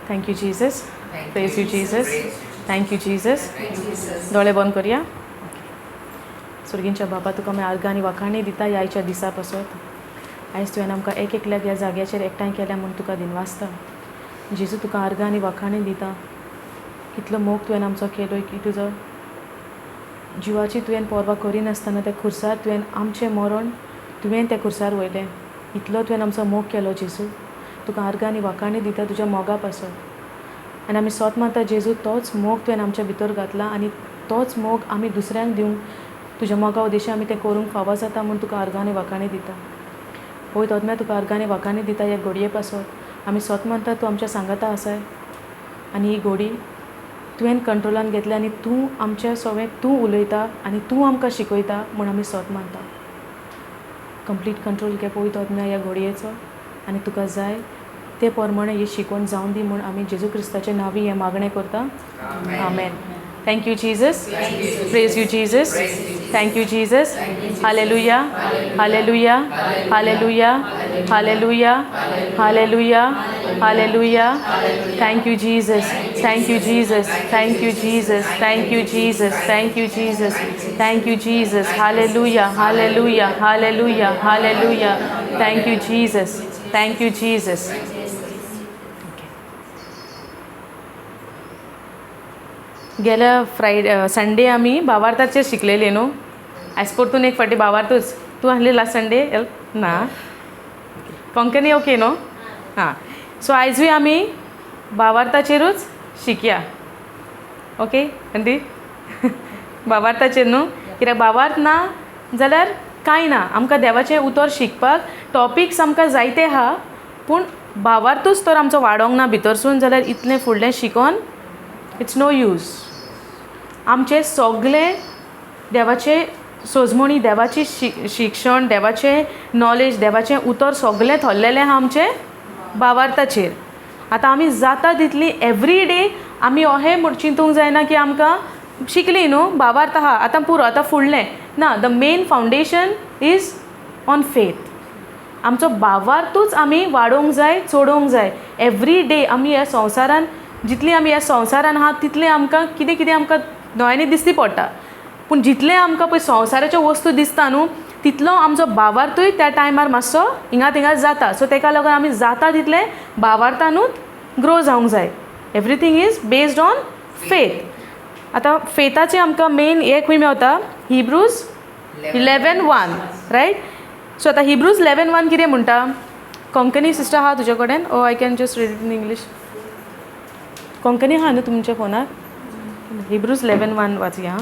Thank you Jesus, praise you Jesus, thank you Jesus. दोळे बंद करया. सुर्गींच्या बाबा, तुका आमी आर्गां आनी वाखाणी दिता ह्या आयच्या दिसा पासत. आयज तुवें आमकां एक एकल्याक ह्या जाग्याचेर एकठांय केल्या म्हूण तुका दिनवासता. जेजू, तुका आर्गां आनी वाखाणी दिता. कितलो मोग तुवें आमचो केलो की तुजो जिवाची तुवें पर्वा करिनासतना त्या खुर्सार तुवें आमचें मरण तुवें त्या खुर्सार वयलें. इतलो तुवें आमचो मोग केलो जेजू. तुका आर्गां आनी वाखाणी दिता तुज्या मोगा पासत. आनी आमी सोत मानता जेजू, तोच मोग तुवें आमच्या भितर घातला आनी तोच मोग आमी दुसऱ्यांक दिवंक तुज्या मोगा उद्देशान आमी तें करूंक फावो जाता म्हूण तुका आर्गां आनी वाखाणी दिता. होय तोदम्या, तुका आर्गां आनी वाखाणी दिता ह्या घोडये पासत. आमी सोत मानता तूं आमच्या सांगाता आसाय आनी ही घोडी तुवें कंट्रोलान घेतल्या आनी तूं आमच्या सवें तूं उलयता आनी तूं आमकां शिकयता म्हूण आमी सोत मानता. कंप्लीट कंट्रोल घे पळय तोदम्या ह्या घोडयेचो आनी तुका जाय ते प्रमाणे ही शिकवण जावन दी म्हूण आमी जेजू क्रिस्ताच्या नांवी हें मागणें करता. आमेन. Thank you Jesus, praise you Jesus, thank you Jesus. Hallelujah, hallelujah, hallelujah, hallelujah, hallelujah, hallelujah. Thank you Jesus, thank you Jesus, thank you Jesus, thank you Jesus, thank you Jesus, thank you Jesus. Hallelujah, hallelujah, hallelujah, hallelujah. Thank you Jesus, thank you Jesus. गेल्या Friday Sunday आमी भावार्थाचेर शिकलेले न्हू. आयज परतून एक फावटी भावार्थूच. तूं आहली लास्ट संडे? ना, कोंकणी ओके न्हू. हां, सो आयजूय आमी भावार्थाचेरूच शिकया. ओके आंटी, भावार्थाचेर न्हू. कित्याक भावार्थ ना जाल्यार कांय ना. आमकां देवाचें उतर शिकपाक टॉपिक्स आमकां जायते आहा, पूण भावार्थूच तर आमचो वाडोंक ना भितरसून जाल्यार इतलें फुडलें शिकोन it's no use. आमचें सगळें देवाचें सोजमणी, देवाची शिक्षण, देवाचें नॉलेज, देवाचें उतर सगळें थोरलेलें आहा आमचें भावार्थाचेर. आतां आमी जाता तितली एवरी डे आमी अहें म्हूण चिंतूंक जायना की आमकां शिकली न्हू भावार्थ आहा आतां पुरो आतां फुडलें ना. The main foundation is on faith. आमचो भावार्थूच आमी वाडोवंक जाय, चडोवंक जाय. एवरी डे आमी ह्या संवसारान जितली आमी ह्या संवसारान आहा तितलें आमकां कितें कितें आमकां दोळ्यांनी दिसती पडटा, पूण जितलें आमकां पळय संवसाराच्यो वस्तू दिसता न्हू तितलो आमचो भावार्थूय त्या टायमार मातसो हिंगा थिंगा जाता. सो तेका लागून आमी जाता तितलें भावार्थानूच ग्रो जावंक जाय. Everything is based on faith. आतां फेथाचें आमकां मेन हें खंय मेवता? Hebrews 11:1, right. सो आतां हिब्रूज 11:1 कितें म्हणटा? कोंकणी सिस्टर आहा तुजे कडेन? ओ I can just read it in English. Konkani आहा न्हू तुमच्या फोनार? हिब्रूज 11:1 वाचया.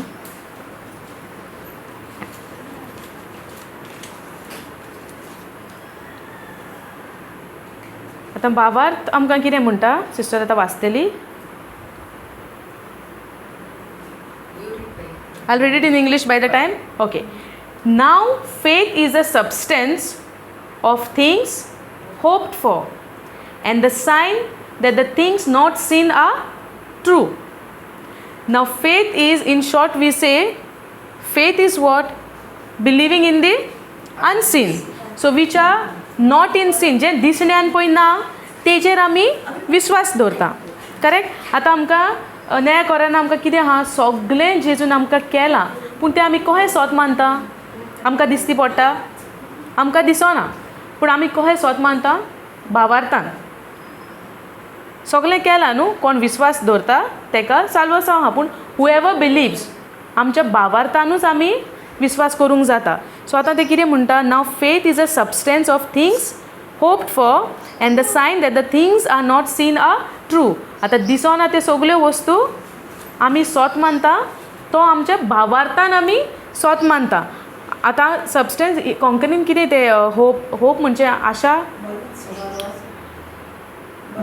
आतां भावार्थ आमकां कितें म्हणटा सिस्टर आतां वाचतली. I'll read it in English by the time. Okay. Now faith is a substance of things hoped for and the sign that the things not seen are true. Now faith is, in short we say, faith is what? Believing in the unseen. So which are not in seen. जें दिसण्यान पळय ना तेजेर आमी विस्वास दवरता. Correct. आतां आमकां न्याय कोरान आमकां कितें आहा सगळें जेजून आमकां केलां, पूण तें आमी कशें सोत मानता? आमकां दिसती पडटा? आमकां दिसना, पूण आमी कशें सोत मानता? भावार्थान. सगळें केलां न्हू, कोण विस्वास दवरता तेका साल्वासांव आहा, पूण हू एवर बिलीव्स आमच्या भावार्थानूच आमी विस्वास करूंक जाता. सो आतां तें कितें म्हणटा? Now faith is a substance of things hoped for and the sign that the things are not seen are true. आतां दिसना त्यो सगल्यो वस्तू आमी सोत मानता, तो आमच्या भावार्थान आमी सोत मानता. आतां सबस्टन्स कोंकणीन कितें तें होप, होप म्हणजे आशा,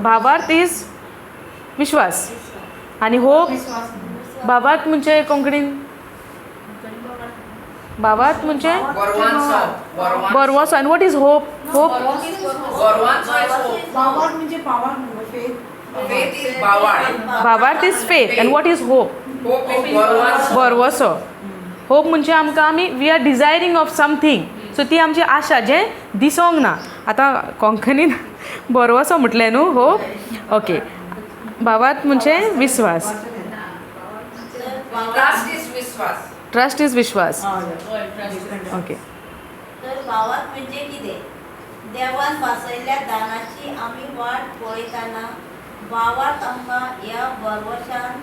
भावार्थ is विश्वास आनी होप भावार्थ म्हणजे कोंकणीन भावार्थ म्हणजे बरवसो. आनी what is hope? Hope भावार्थ is faith and what is hope? बरवसो. होप म्हणजे आमकां आमी we are desiring of something. So ती आमची आशा जें दिसोंक ना. आतां कोंकणीन भरवसो म्हटलें न्हू, होप. ओके, भावार्थ म्हणजे विस्वास. ट्रस्ट is विस्वास. ट्रस्ट is विश्वास. ओके. तर भावार्थ म्हणजे कितें? देवान भासयल्ल्या दानाची आमी वाट पळयतना भावार्थ आमकां ह्या भरवशान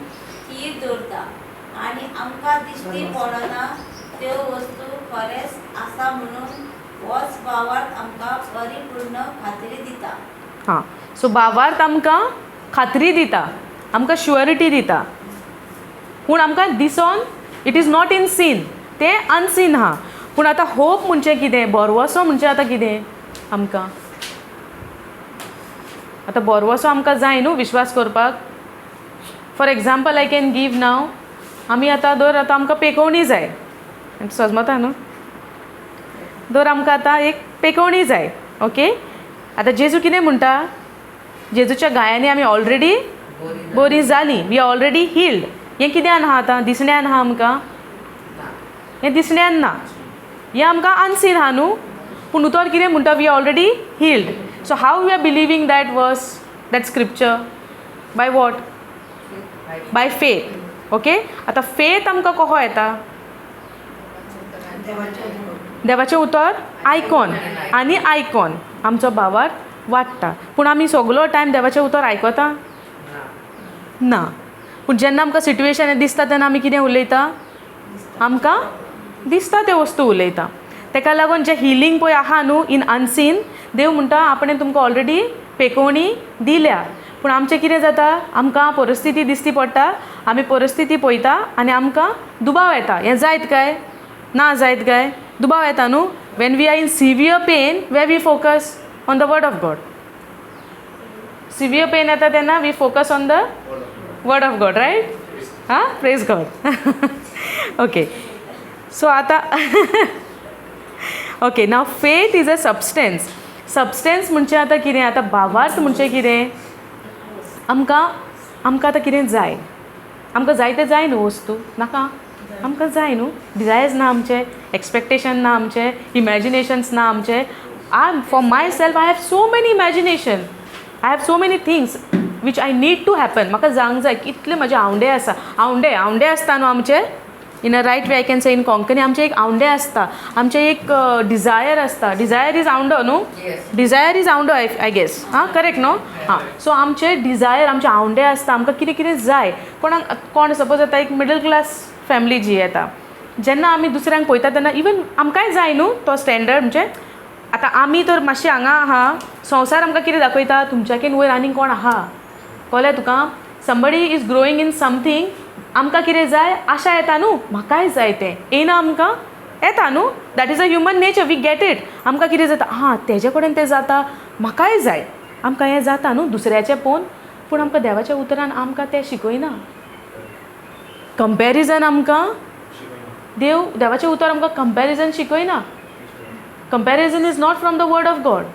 थीर दवरता आनी आमकां दिश्टी पडना त्यो वस्तू खरेंच आसा म्हणून होच भावार्थ आमकां परिपूर्ण खात्री दिता. हां, सो भावार्थ आमकां खात्री दिता, आमकां शुअरिटी दिता, पूण आमकां दिसोन it is not in seen, तें अनसीन आहा. पूण आतां होप म्हणजे कितें, भरवसो म्हणजे आतां कितें आमकां आतां भरवसो आमकां जाय न्हू विश्वास करपाक. For example I can give now, आमी आतां दर आतां आमकां पेकोवणी जाय, सजमता न्हू, दर आमकां आतां एक पेकोवणी जाय. ओके, आतां जेजू कितें म्हणटा, जेजूच्या गायांनी आमी ऑलरेडी बरी जाली, we are already healed. हें कित्यान आहा आतां दिसण्यान आहा आमकां, हें दिसण्यान ना, हें आमकां अनसीन आहा न्हू. पूण उतर कितें म्हणटा, we are already healed. So how we are believing that verse, that scripture, by what? By faith. Okay, आतां फेथ आमकां कसो येता? देवाचें उतर आयकोन आनी आयकोन आमचो भावार्थ वाडटा. पूण आमी सगलो टायम देवाचें उतर आयकता ना. पूण जेन्ना आमकां सिट्युएशन दिसता तेन्ना आमी कितें उलयता, आमकां दिसता त्यो वस्तू उलयता. तेका लागून जें हिलींग पळय आहा न्हू इन अनसीन, देव म्हणटा आपणें तुमकां ऑलरेडी पेकोवणी दिल्या. पूण आमचें कितें जाता, आमकां परिस्थिती दिसती पडटा, आमी परिस्थिती पळयता आनी आमकां दुबाव येता, हें जायत काय ना जायत काय, दुबाव येता न्हू. When we are in severe pain, we we focus on the word of God. Severe pain येता तेन्ना we focus on the word of God, right? हां, प्रेज गॉड. ओके, सो आतां okay, now faith is a substance. Substance म्हणजे आतां कितें, आतां भावार्थ म्हणजे कितें, आमकां आमकां आतां कितें जाय, आमकां जाय तें जाय न्हू वस्तू, नाका आमकां जाय न्हू, डिजायर्स ना आमचे, एक्सपेक्टेशन ना आमचे, इमॅजिनेशन्स ना आमचे. I for myself I have so many imagination, I have so many things which I need to happen. म्हाका जावंक जाय, कितले म्हजे आवंडे आसा, आवंडे आवंडे आसता न्हू आमचे. In a right way I can say in Konkani, आमचे एक आवंडे आसता, आमचे एक डिजायर आसता. डिजायर is आवंडो न्हू? डिजायर is आवंडो, I guess. हां, करेक्ट न्हू? हां, सो आमचे डिजायर, आमचे आवंडे आसता, आमकां कितें कितें जाय. कोणाक कोण सपोज आतां एक मिडल क्लास फॅमिली जी येता, जेन्ना आमी दुसऱ्यांक पळयता तेन्ना इवन आमकांय जाय न्हू तो स्टँडर्ड. म्हणजे आतां आमी तर मातशें हांगा आहा, संवसार आमकां कितें दाखयता, तुमच्याकीन वयर आनीक कोण आहा, कळ्ळें तुका? Somebody is growing in something, आमकां कितें जाय, आशा येता न्हू, म्हाकाय जाय तें, येयना आमकां, येता न्हू. That is a human nature, we get it. आमकां कितें जाता, हां तेजे कडेन तें जाता, म्हाकाय जाय, आमकां हें जाता न्हू दुसऱ्याचें पळोवन. पूण आमकां देवाच्या उतरान आमकां तें शिकयना. कंपॅरिजन आमकां देव, देवाचें उतर आमकां कंपॅरिजन शिकयना. Comparison is not from the word of God,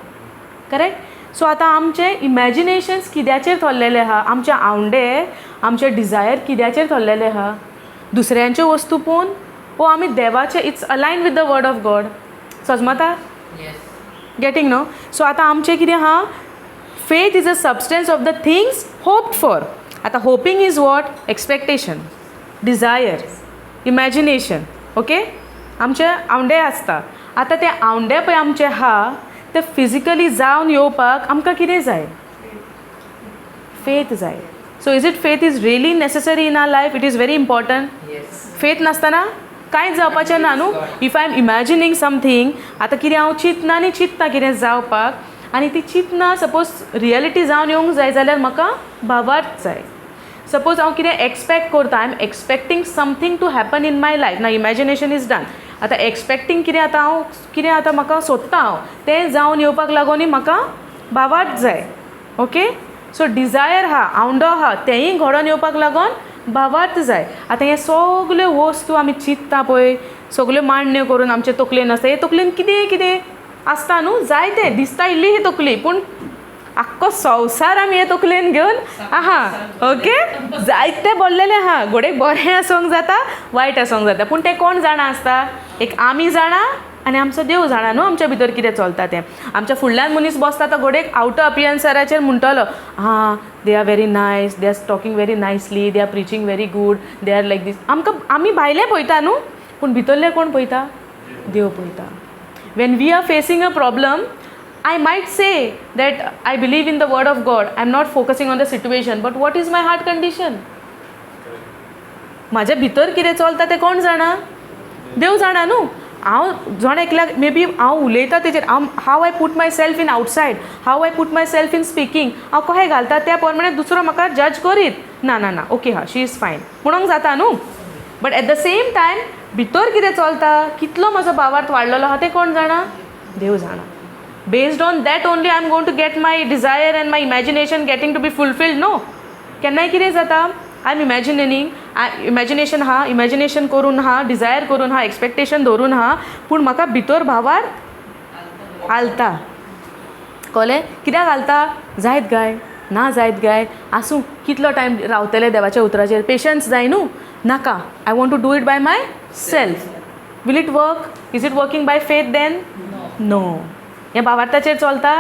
correct? So आतां आमचे इमॅजिनेशन्स कित्याचेर थरलेले आहा, आमचे आवंडे, आमचे डिजायर कित्याचेर थरलेले आहा, दुसऱ्यांच्यो वस्तू पळोवन वो आमी देवाचे? It's align with the word of God. सजमता? Getting न्हू? सो आतां आमचें कितें आहा, faith is a substance of the things hoped for. आतां hoping is what? Expectation, desire, imagination. Okay, आमचे आवंडे आसता. आतां ते आवंडे पळय आमचे आहा, ते फिजिकली जावन येवपाक आमकां कितें जाय? फेथ जाय. So is it, faith is really necessary in our life, it is very important. Faith नासतना कांयच जावपाचें ना न्हू. If I am imagining something, आतां कितें हांव चिंतना आनी चिंत्ता कितें जावपाक, आनी ती चिंतना सपोज रियलिटी जावन येवंक जाय जाल्यार म्हाका भावार्थ जाय. सपोज हांव कितें एक्सपेक्ट करता, I am expecting something to happen in my life ना, imagination is done. आतां एक्सपेक्टींग कितें, आतां हांव कितें आतां म्हाका सोदता हांव, तें जावन येवपाक लागूनय म्हाका भावार्थ जाय. ओके, सो डिजायर आहा, आवंडो आहा, तेंय घडोवन येवपाक लागून भावार्थ जाय. आतां हे सगल्यो वस्तू आमी चिंत्ता पळय, सगल्यो मांडण्यो करून आमचे तकलेन आसता. हे तकलेन कितें कितें आसता न्हू, जायतें दिसता इल्ली ही तकली, पूण आख्खो संवसार आमी हे तकलेन घेवन आहा. ओके, जायते बोल्लेले आहा, घोडेक बरें आसूंक जाता, वायट आसूंक जाता, पूण तें कोण जाणा आसता? एक आमी जाणा. आनी आमचो देव जाणा न्हू आमच्या भितर कितें चलता तें. आमच्या फुडल्यान मनीस बसता तो घोडेक आवटर अपियन्सराचेर म्हणटलो, आं they are very nice, they are talking very nicely, they are preaching very good, they are like this. आमकां आमी भायलें पळयता न्हू, पूण भितरलें कोण पळयता? देव पळयता. When we are facing a problem, I might say that I believe in the word of God, I am not focusing on the situation, but what is my heart condition? म्हाज्या भितर कितें चलता तें कोण जाणा? देव जाणा न्हू. हांव जण एकल्याक मे बी हांव उलयता तेजेर हांव how I put myself in outside, how I put myself in speaking, हांव कशें घालता त्या प्रमाणे दुसरो म्हाका जज करीत ना ना ना ओके हा शी is fine म्हणूंक जाता न्हू. But at the same time भितर कितें चलता, कितलो म्हजो भावार्थ वाडलेलो आहा तें कोण जाणा? देव जाणा. Based on that only I am going to get my desire and my imagination getting to be fulfilled no. केन्नाय कितें जाता, I am imagining, imagination आहा, इमॅजिनेशन करून आहा, डिजायर करून आहा, एक्सपेक्टेशन दवरून आहा, पूण म्हाका भितर भावार्थ घालता. कळ्ळें? कित्याक घालता? जायत गाय ना जायत गाय, आसूं कितलो टायम रावतले देवाच्या उतराचेर, पेशन्स जाय न्हू. नाका, I want to do it by myself. Will it work? Is it working by faith then? No. हें भावार्थाचेर चलता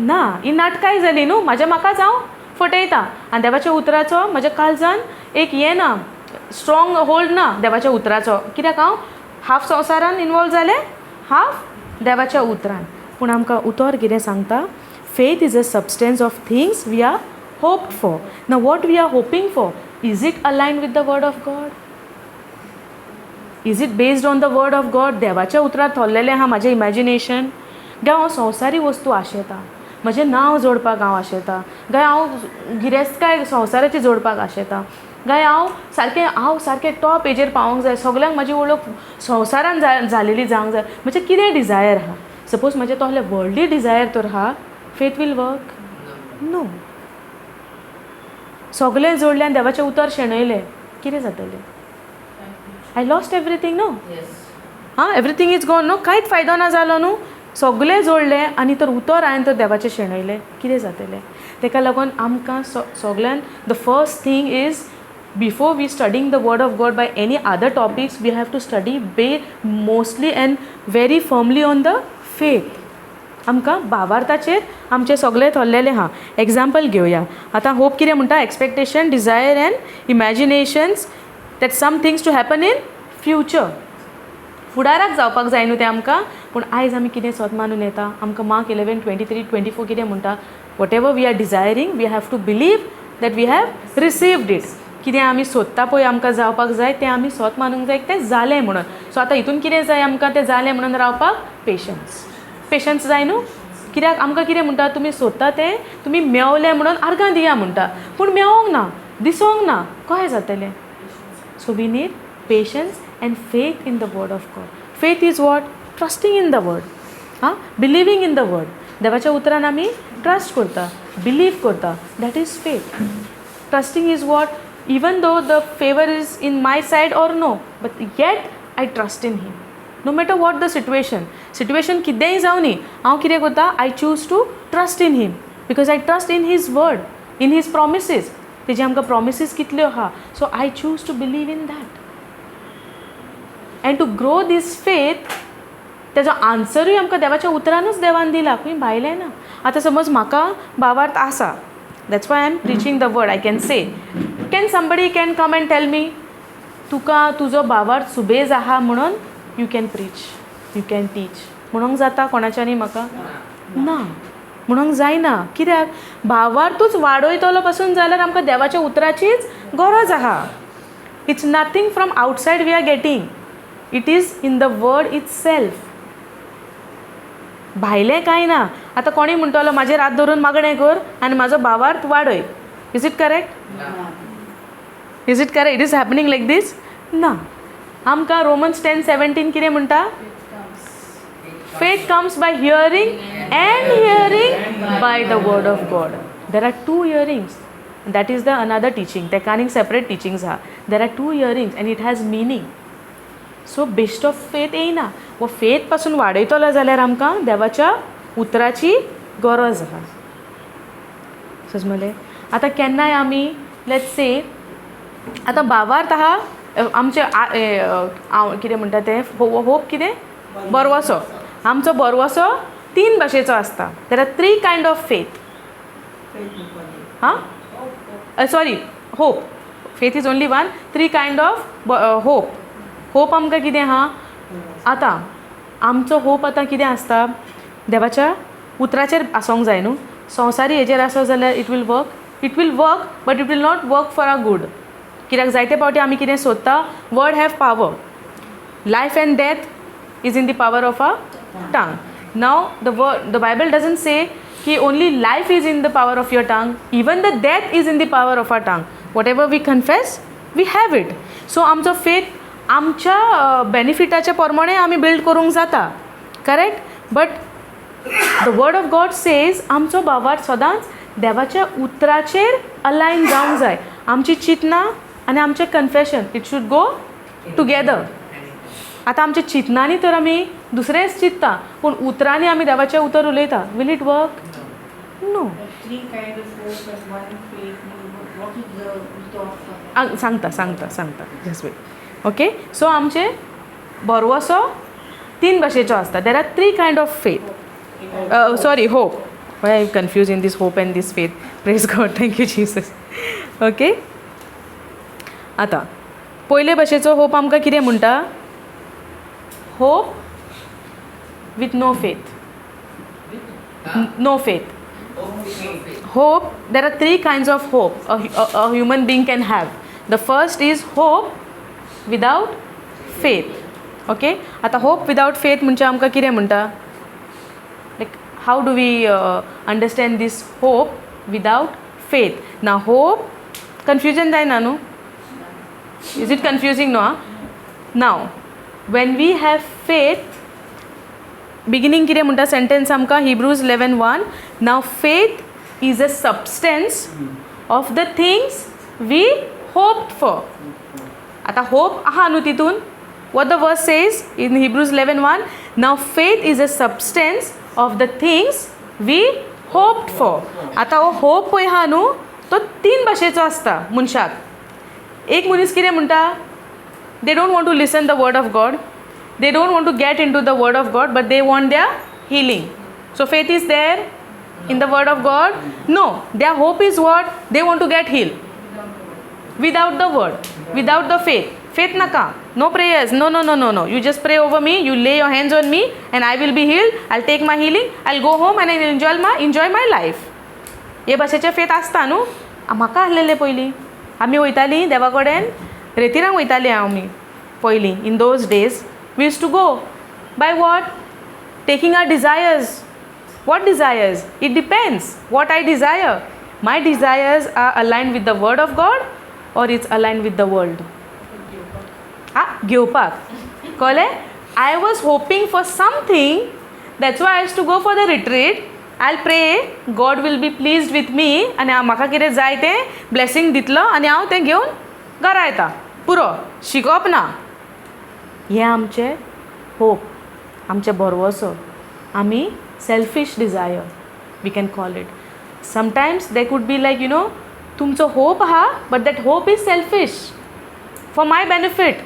ना. ही नाटकांय जाली न्हू, म्हाज्या म्हाकाच हांव फटयता आनी देवाच्या उतराचो म्हज्या काळजान एक हें ना, स्ट्रॉंग होल्ड ना देवाच्या उतराचो. कित्याक हांव हाफ संवसारान इनवॉल्व जालें, हाफ देवाच्या उतरान. पूण आमकां उतर कितें सांगता? Faith is a substance of things we are hoped for. Now what we are hoping for, is it align with the word of God? Is it based on the word of God? देवाच्या उतरार थोरलेलें आहा म्हाजें imagination? गाय हांव संवसारी वस्तू आशेतां, म्हजें नांव जोडपाक हांव आशेतां, गाय हांव गिरेस्तकाय संवसाराची जोडपाक आशेतां, गाय हांव सारकें टॉप हेजेर पावोंक जाय, सगल्यांक म्हाजी वळख संवसारान जालेली जावंक जाय, म्हजें कितें डिजायर आहा? सपोज म्हजें तसलें वर्ल्डली डिजायर तर आहा, फेथ will work? No. सगलें जोडलें आनी देवाचें उतर शेणयलें, कितें जातलें? I lost everything न्हू. आं, एवरीथींग is gone न्हू, कांयच फायदो ना जालो न्हू. सगलें जोडलें आनी तर उतर हांवें तर देवाचें शेणयलें, कितें जातलें? तेका लागून आमकां सगल्यान the first thing is before we studying the word of God by any other topics, we have to study mostly and very firmly on the faith. आमकां भावार्थाचेर आमचें सगळें थरलेलें आहा. एग्जाम्पल घेवया आतां. होप कितें म्हणटा? Expectation, desire and imaginations that some things to happen in future. फुडाराक जावपाक जाय न्हू तें आमकां. पूण आयज आमी कितें सोत मानून येता? आमकां मार्क 11:23-24 कितें म्हणटा? Whatever we are desiring, we have to believe that we have received it. कितें आमी सोदता पळय आमकां जावपाक जाय तें आमी सोत मानूंक जाय तें जालें म्हणून. सो आतां हितून कितें जाय आमकां तें जालें म्हणून रावपाक? पेशन्स. पेशन्स जाय न्हू. कित्याक आमकां कितें म्हणटा? तुमी सोदता तें तुमी मेवलें म्हणून आर्गां दिया म्हणटा, पूण मेवोंक ना, दिसोंक ना, कशें जातलें? So we need patience and faith in the word of God. Faith is what? Trusting in the word, आं, बिलिवींग इन the word. देवाच्या उतरान आमी ट्रस्ट करता, बिलीव करता, that is faith. Trusting is what? Even though the favour is in my side or no, but yet I trust in him. No matter what the situation, situation कितेंय जावं न्ही, हांव कितें करता? I choose to trust in him because I trust in his word, in his promises. तेजी आमकां promises कितल्यो आहा, so I choose to believe in that and to grow this faith. तेजो आन्सरूय आमकां देवाच्या उतरानूच देवान दिला, खंय भायलें ना. आतां समज म्हाका भावार्थ आसा, that's why I am preaching the word. I can say, can somebody can come and tell me तुका तुजो भावार्थ सुबेज आहा म्हणून you can preach, you can teach म्हणूंक जाता कोणाच्यानी? म्हाका ना म्हणूंक जायना. कित्याक? भावार्थूच वाडयतलो पासून जाल्यार आमकां देवाच्या उतराचीच गरज आहा. It's nothing from outside we are getting, it is in the word itself. भायलें कांय ना. आतां कोणूय म्हणटलो म्हाजेर हात धरून मागणें कर आनी म्हाजो भावार्थ वाडय. Is it correct? Is it correct? It is happening like this? ना. आमकां रोमन्स 10:17 कितें म्हणटा? Faith comes by hearing and hearing by the word of God. There are two hearings. That is the another teaching. तेका आनीक separate teachings आहा. There are two hearings and it has meaning. So based of faith येयना. वो faith पासून वाडयतलो जाल्यार आमकां देवाच्या उतराची गरज आहा. समजलें? आतां केन्नाय आमी let's say आतां भावार्थ आहा आमचे, हांव कितें म्हणटा तें, होप कितें? बरवसो. आमचो बरवसो तीन भाशेचो आसता. There are three kind of faith. हां, sorry, hope. Faith is only one. Three kind of hope. Hope आमकां कितें आहा आतां? आमचो होप आतां कितें आसता? देवाच्या उतराचेर आसोंक जाय न्हू. संवसारी हेजेर आसत जाल्यार it will work, it will work, but it will not work for a good. कित्याक जायते फावटी आमी कितें सोदता? Word have power. Life and death is in the power of a tongue. Now the Bible doesn't say की only life is in the power of your tongue, even the death is in the power of a tongue. Whatever we confess, we have it. So आमचो faith आमच्या बेनिफिटाच्या प्रमाणे आमी build करूंक जाता, correct? But the word of God says आमचो भावार्थ सदांच देवाच्या उतराचेर अलायन जावंक जाय. आमची चिंतनां आनी आमचें confession, it should go together. आतां आमच्या चिंतनांनी तर आमी दुसरेंच चिंत्ता, पूण उतरांनी आमी देवाचें उतर उलयता. Will it work? No. Three kind of hope and one faith. What is the thought? सांगता सांगता सांगता, जस्ट वेट. ओके, सो आमचे भरवसो तीन भाशेचो आसता. There are three kind of faith, sorry, hope. Why I confuse in this hope and this faith? Praise God, thank you Jesus. Okay, आतां पयले भाशेचो होप आमकां कितें म्हणटा? Hope with no faith. No faith. Hope, there are three kinds of hope a human being can have. The first is hope without faith. Okay, आतां hope without faith म्हणजे आमकां कितें म्हणटा? Like, how do we understand this hope without faith? ना, hope confusion जायना न्हू? Is it confusing? No. Now when we have faith, beginning कितें म्हणटा सेंटेन्स आमकां? Hebrews 11:1. Now faith is a substance of the things we hoped for. आतां hope आहा न्हू तितून? What the verse says in Hebrews 11:1? Now faith is a substance of the things we hoped for. आतां हो hope पळय आहा न्हू, तो तीन भाशेचो आसता मनशाक. एक मनीस कितें म्हणटा? They don't want to listen the word of God, they don't want to get into the word of God, but they want their healing. So faith is there in the word of God? No. Their hope is what? They want to get healed without the word, without the faith. Faith नाका, no prayers, no, no, no, no, no. You just pray over me, you lay your hands on me and I will be healed. I'll take my healing, I'll go home and I'll enjoy my life. हे भाशेचें faith आसता न्हू? म्हाका आसलेलें पयलीं. आमी वयतालीं देवा कडेन, रेतिरांक वयतालीं आमी पयलीं. In those days we used to go by what? Taking our desires. What desires? It depends what I desire. My desires are aligned with the word of God or it's aligned with the world. आ घेवपाक कळ्ळें? I was hoping for something, that's why I used to go for the retreat. I pray God will be pleased with me आनी म्हाका कितें जाय तें ब्लेसींग दितलो आनी हांव तें घेवन घरा येता, पुरो, शिकप ना. हें आमचें होप, आमचें भरवसो. आमी selfish desire, we can call it. Sometimes they could be like, तुमचो होप आहा, but that hope is selfish, for my benefit,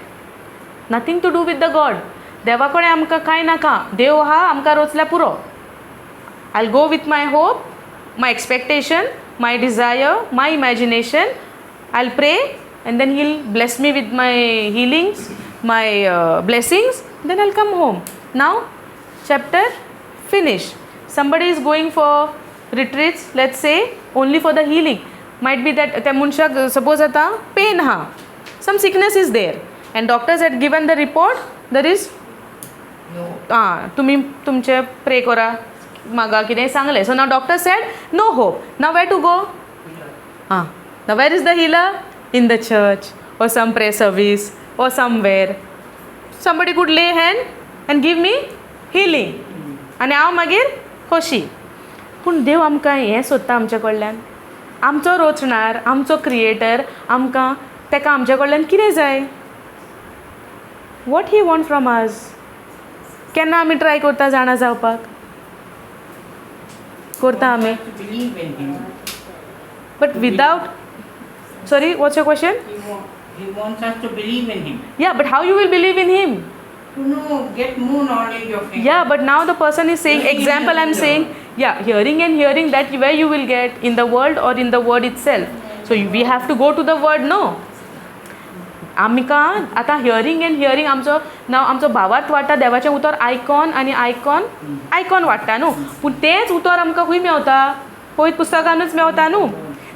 nothing to do with the God. देवा कडेन आमकां कांय नाका, देव आहा आमकां रोचल्यार पुरो. I go with my hope, my expectation, my desire, my imagination. I pray and then he'll bless me with my healings, my blessings, then I'll come home. Now chapter finish. Somebody is going for retreats, let's say, only for the healing. Might be that त्या मनशाक suppose आतां pain आहा, some sickness is there and doctors had given the report, there is आं, तुमी तुमचे pray करा, मागा, कितें सांगलें. So now doctor said no hope. Now where to go? आं, now where is the healer? In the church or some prayer service or somewhere somebody could lay hand and give me healing आनी हांव मागीर खोशी. पूण देव आमकां हें सोदता आमचे कडल्यान? आमचो रोचणार, आमचो क्रिएटर, आमकां ताका आमचे कडल्यान कितें जाय? What he want from us? केन्ना आमी ट्राय करता जाणा जावपाक? करता आमी? To believe in him. But without, sorry, what's your question? He wants us to believe in him. Yeah, but how you will believe in him? To know, get more knowledge of him. Yeah, but now the person is saying, Hearing and example I'm hearing the saying, word. yeah, hearing and hearing, that where you will get, in the world or in the word itself. So we have to go to the word, no? आमकां आतां hearing and hearing आमचो नाव आमचो भावार्थ वाडटा देवाचें उतर icon आनी icon icon वाडटा न्हू, पूण तेंच उतर आमकां खंय मेवता? पयत पुस्तकानूच मेवता न्हू.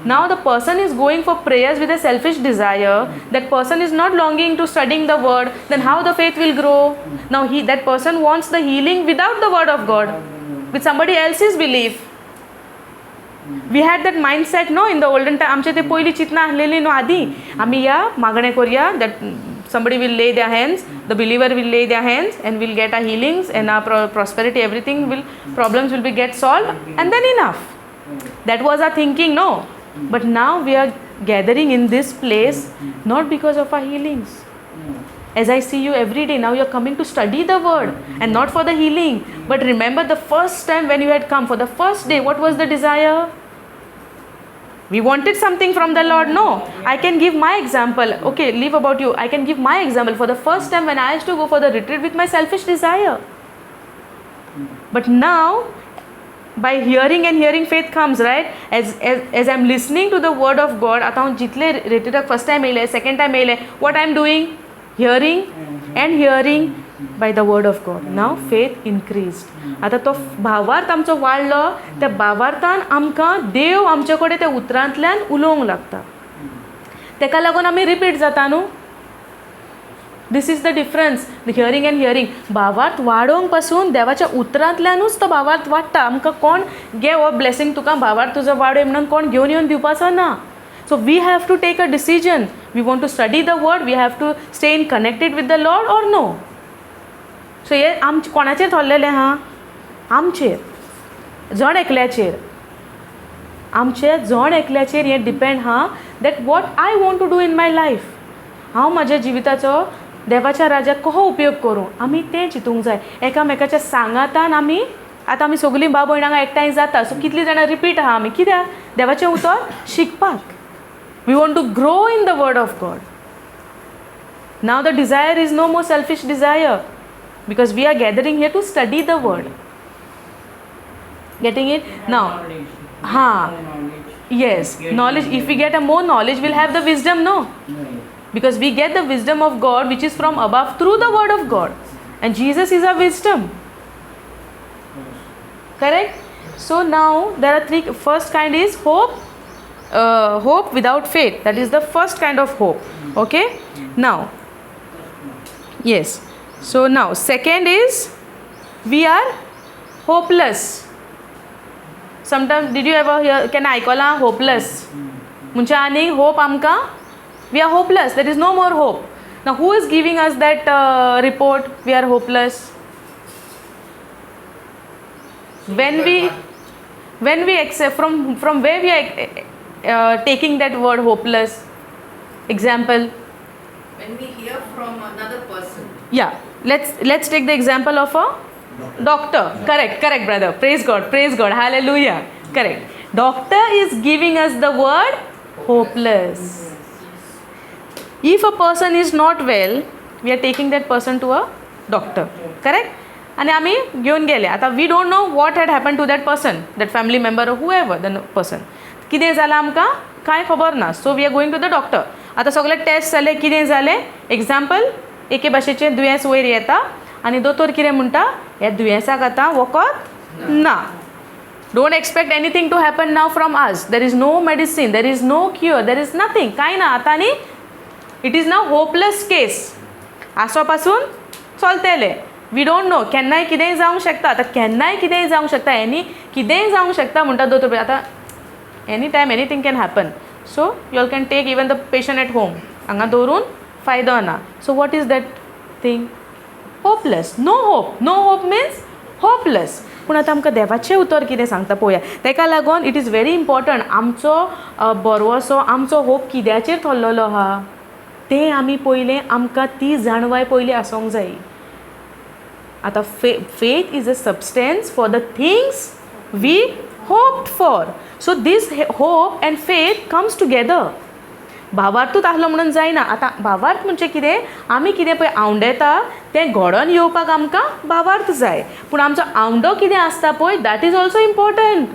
Now the person is going for prayers with a selfish desire. That person is not longing to studying the word. Then how the faith will grow? Now he that person wants the healing without the word of God, with somebody else's belief. We had that mindset, no, in the olden time. आमचे ते पयलीं चिंतना आसलेली न्हू आदीं, आमी या मागणें करया, that somebody will lay their hands, the believer will lay their hands and we'll get our healings and our prosperity, everything will, problems will be get solved and then enough. That was our thinking, no? But now we are gathering in this place not because of our healings. As I see you every day, now you are coming to study the word and not for the healing. But remember the first time when you had come, for the first day, what was the desire? We wanted something from the Lord, no? I can give my example. Okay, leave about you. I can give my example. For the first time when I used to go for the retreat with my selfish desire. But now, by hearing and hearing, faith comes, right? As I'm listening to the word of God, आतां हांव जितले retreat first time येयलें, second time येयलें, what I'm doing? Hearing and hearing by the word of God. Now faith increased. आतां तो भावार्थ आमचो वाडलो, त्या भावार्थान आमकां देव आमचे कडेन त्या उतरांतल्यान उलोवंक लागता. तेका लागून आमी रिपीट जाता न्हू. This is the difference, the hearing and hearing. भावार्थ वाडोवंक पासून देवाच्या उतरांतल्यानूच तो भावार्थ वाडटा. आमकां कोण घे हो ब्लेसींग तुका भावार्थ तुजो वाडय म्हणून कोण घेवन येवन दिवपाचो ना. So we have to take a decision. We want to study the word, we have to stay in connected with the Lord or no. So हें आमचें कोणाचेर थरलेलें आहा? आमचेर, जण एकल्याचेर, आमचे जण एकल्याचेर हें डिपेंड आहा that what I want to do in my life. हांव म्हाज्या जिविताचो देवाच्या राज्याक कसो उपयोग करूं, आमी तें चिंतूंक जाय. एकामेकाच्या सांगातान आमी आतां आमी सगलीं भाव भयणां हांगा एकठांय जाता, सो कितलीं जाणां रिपीट आहा आमी, कित्याक? देवाचें उतर शिकपाक. We want to grow in the word of God. Now the desire is no more selfish desire, because we are gathering here to study the word. Getting it? Now, ha, yes, knowledge. If we get a more knowledge, we'll have the wisdom, no? Because we get the wisdom of God which is from above through the word of God. And Jesus is our wisdom. Correct? So now there are three. First kind is hope. Hope without faith. That is the first kind of hope. Okay? Now, yes. So now, second is we are hopeless. Sometimes, did you ever hear, can I call hopeless? Muncha ani hope amka? We are hopeless. There is no more hope. Now, who is giving us that report? We are hopeless. When we accept, from where we are taking that word hopeless? Example. When we hear from another person. Yeah, let's take the example of a doctor. Correct, correct, brother. Praise God, praise God, hallelujah. Correct. Doctor is giving us the word hopeless. If a person is not well, we are taking that person to a doctor. Correct? And आमी घेवन गेले. आतां we don't know what had happened to that person, that family member or whoever the person. कितें जालां आमकां कांय खबर ना. So we are going to the doctor. आतां सगळे टेस्ट जाले, कितें जालें, एग्जाम्पल एके भाशेचें दुयेंस वयर येता आनी दोतोर कितें म्हणटा, ह्या दुयेंसाक आतां वखद ना. Don't expect anything to happen now from us. There is no medicine, there is no cure, there is nothing. कांय ना आतां न्ही, it is now hopeless case. आसो पासून चलतलें. We don't know, केन्नाय कितेंय जावंक शकता. आतां केन्नाय कितेंय जावंक शकता, एनी कितेंय जावंक शकता म्हणटा दोतोर. आतां any time anything can happen. So you all can take even the patient at home. हांगा दवरून फायदो ना. So what is that thing? Hopeless. No hope. No hope means hopeless. पूण आतां आमकां देवाचें उतर कितें सांगता पळोवया. तेका लागून it is very important आमचो भरवसो, आमचो होप कित्याचेर थरलेलो आहा तें आमी पयलें, आमकां ती जाणवाय पयलीं आसूंक जाय. आतां faith is a substance for the things we hoped for. So this hope and faith comes together. भावार्थूच आहलो म्हणून जायना. आतां भावार्थ म्हणजे कितें, आमी कितें पळय आवंडेता तें घडोवन येवपाक आमकां भावार्थ जाय. पूण आमचो आवंडो कितें आसता पळय, that is also important.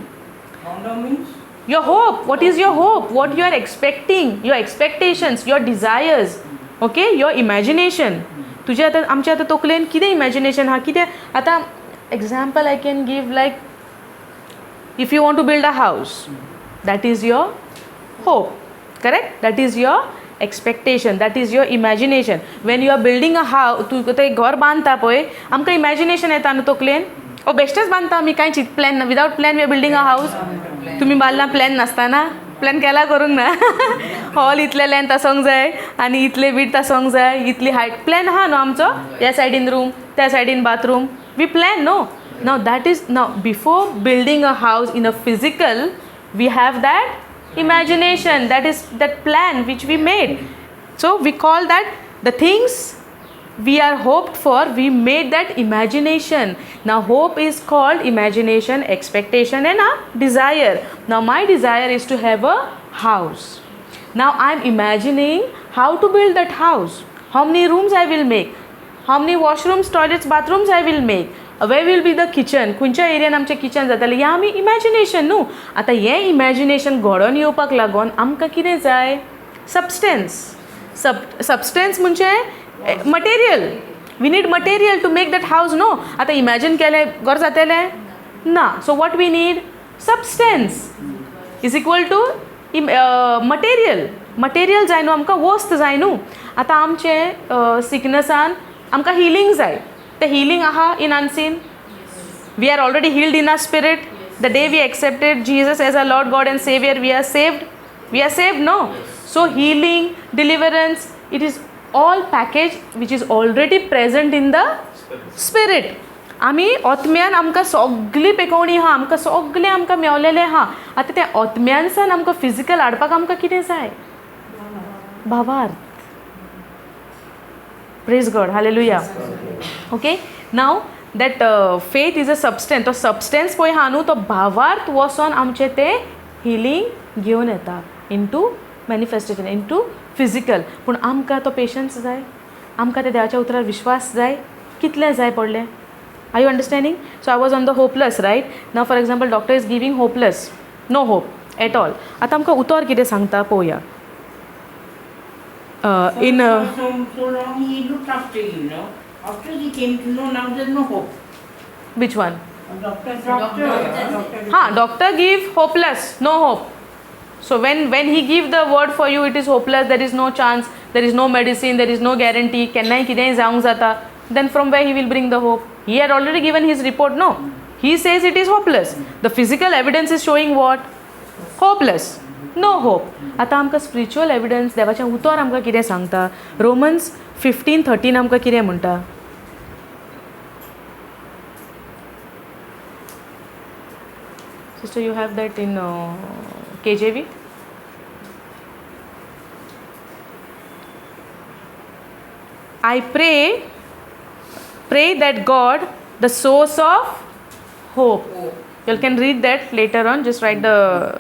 Your hope, what is your hope, what you are expecting, your expectations, your desires, okay, your imagination. तुजे आतां आमच्या आतां तकलेन कितें इमॅजिनेशन आहा, कितें आतां example I can give, like if you want to build a house, that is your hope, correct? That is your expectation, that is your imagination. When you are building a house, तूं तें घर बांदता पळय, आमकां imagination येता न्हू तकलेन, ओ बेश्टेच बांदता आमी, कांय चिंत plan, without plan we are building a house. तुमी बांदला प्लॅन नासतना? प्लॅन केला करूंक ना? हॉल इतले लेंथ आसोंक जाय आनी इतले विड्थ आसोंक जाय, इतली हायट, प्लॅन आहा न्हू आमचो, ह्या सायडीन रूम, त्या सायडीन bathroom, we plan no. Now that is, now before building a house in a physical, we have that imagination, that is that plan which we made. So we call that the things we are hoped for, we made that imagination. Now hope is called imagination, expectation and a desire. Now my desire is to have a house. Now I am imagining how to build that house, how many rooms I will make, how many washrooms, toilets, bathrooms I will make, where will be the kitchen, खंयच्या एरियान आमचें kitchen जातलें, हें आमी imagination न्हू. आतां हें imagination घडोवन येवपाक लागून आमकां कितें जाय, सबस्टन्स. सबस्टन्स म्हणजे material. We need material to make that house न्हू. आतां इमॅजीन केलें घर जातलें ना. So what we need, substance is equal to material. Material जाय न्हू आमकां, वस्त जाय न्हू. आतां आमचें सिकनसान आमकां हिलींग जाय, तें हिलींग आहा in unseen. We are already healed in our spirit. The day we accepted Jesus as our Lord God and Savior, we are saved. We are saved, no? So healing, deliverance, it is all package which is already present in the spirit. आमी ओतम्यान आमकां सगली पेकोवणी आहा, आमकां सगलें आमकां मेवलेलें आहा. आतां तें ओतम्यानसान आमकां फिजिकल हाडपाक आमकां कितें जाय, भावार्थ. Praise God, hallelujah. Okay, now that faith is a substance. तो सबस्टन्स पळय आहा न्हू, तो भावार्थ वचोन आमचें तें हिलींग घेवन येता इनटू मॅनिफेस्टेशन, इनटू फिजिकल. पूण आमकां तो पेशन्स जाय, आमकां त्या देवाच्या उतरार विश्वास जाय. कितलें जाय पडलें? Are you understanding? So I was on the hopeless, right? Now for example, doctor is giving hopeless, no hope at all. आतां आमकां उतर कितें सांगता पळोवया. In So long he looked after you, no? After he came to know, now there's no hope. Which one? Doctor, doctor, doctor. Ha, doctor give hopeless, no hope. So when he give the word for you, it is hopeless, there is no chance, there is no medicine, there is no guarantee, केन्नाय कितेंय जावंक जाता. Then from where he will bring the hope? He had already given his report, no? He says it is hopeless. The physical evidence is showing what? Hopeless, no hope. आतां आमकां spiritual evidence, देवाचें उतर आमकां कितें सांगता? Romans 15:13 आमकां कितें म्हणटा? Sister, you have that in KJV? I pray that God, the source of hope. You can read that later on. Just write the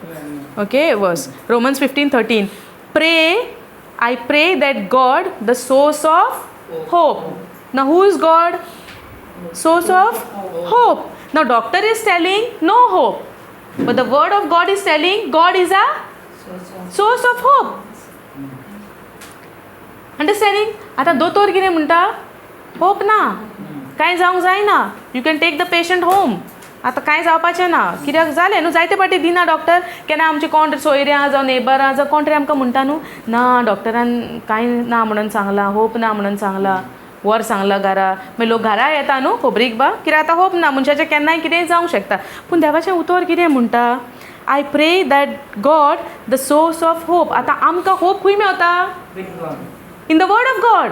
okay verse. Romans 15:13. Pray, I pray that God, the source of hope. Now who is God? Source of hope. Now doctor is telling no hope, but the word of God is telling God is a source of hope. Understanding? आतां दोतोर कितें म्हणटा, hope ना, कांय जावंक जायना, you can take the patient home, आतां कांय जावपाचें ना, कित्याक जालें न्हू, जायते फावटी दिना डॉक्टर. केन्ना आमचे कोण सोयरे आहा जावं नेबर आहा जावं कोण तरी आमकां म्हणटा न्हू, ना डॉक्टरान कांय ना म्हणून सांगलां, होप ना म्हणून सांगलां, वर सांगलां घरा. मागीर लोक घरा येता न्हू खबरीक बा, कित्याक आतां होप ना, मनशाचें केन्नाय कितेंय जावंक शकता. पूण देवाचें उतर कितें म्हणटा? I pray that God, the source of hope. आतां आमकां होप खंय मेवता? In the word of God.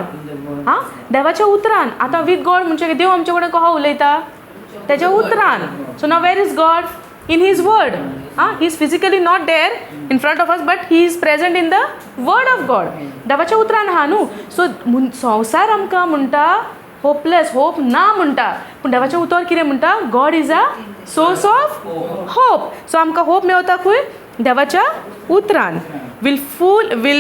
आं, देवाच्या उतरान. आतां विथ गॉड म्हणजे देव आमचे कडेन कसो उलयता? तेच्या उतरान. So now where is God? In his word. Ah, he is physically not there in front of us, but he is present in the word of God. देवाच्या उतरान आहा न्हू. सो संवसार आमकां म्हणटा होपलेस, होप ना म्हणटा, पूण देवाचें उतर कितें म्हणटा? God is a source of hope. So आमकां होप मेवता खंय? देवाच्या उतरान. Will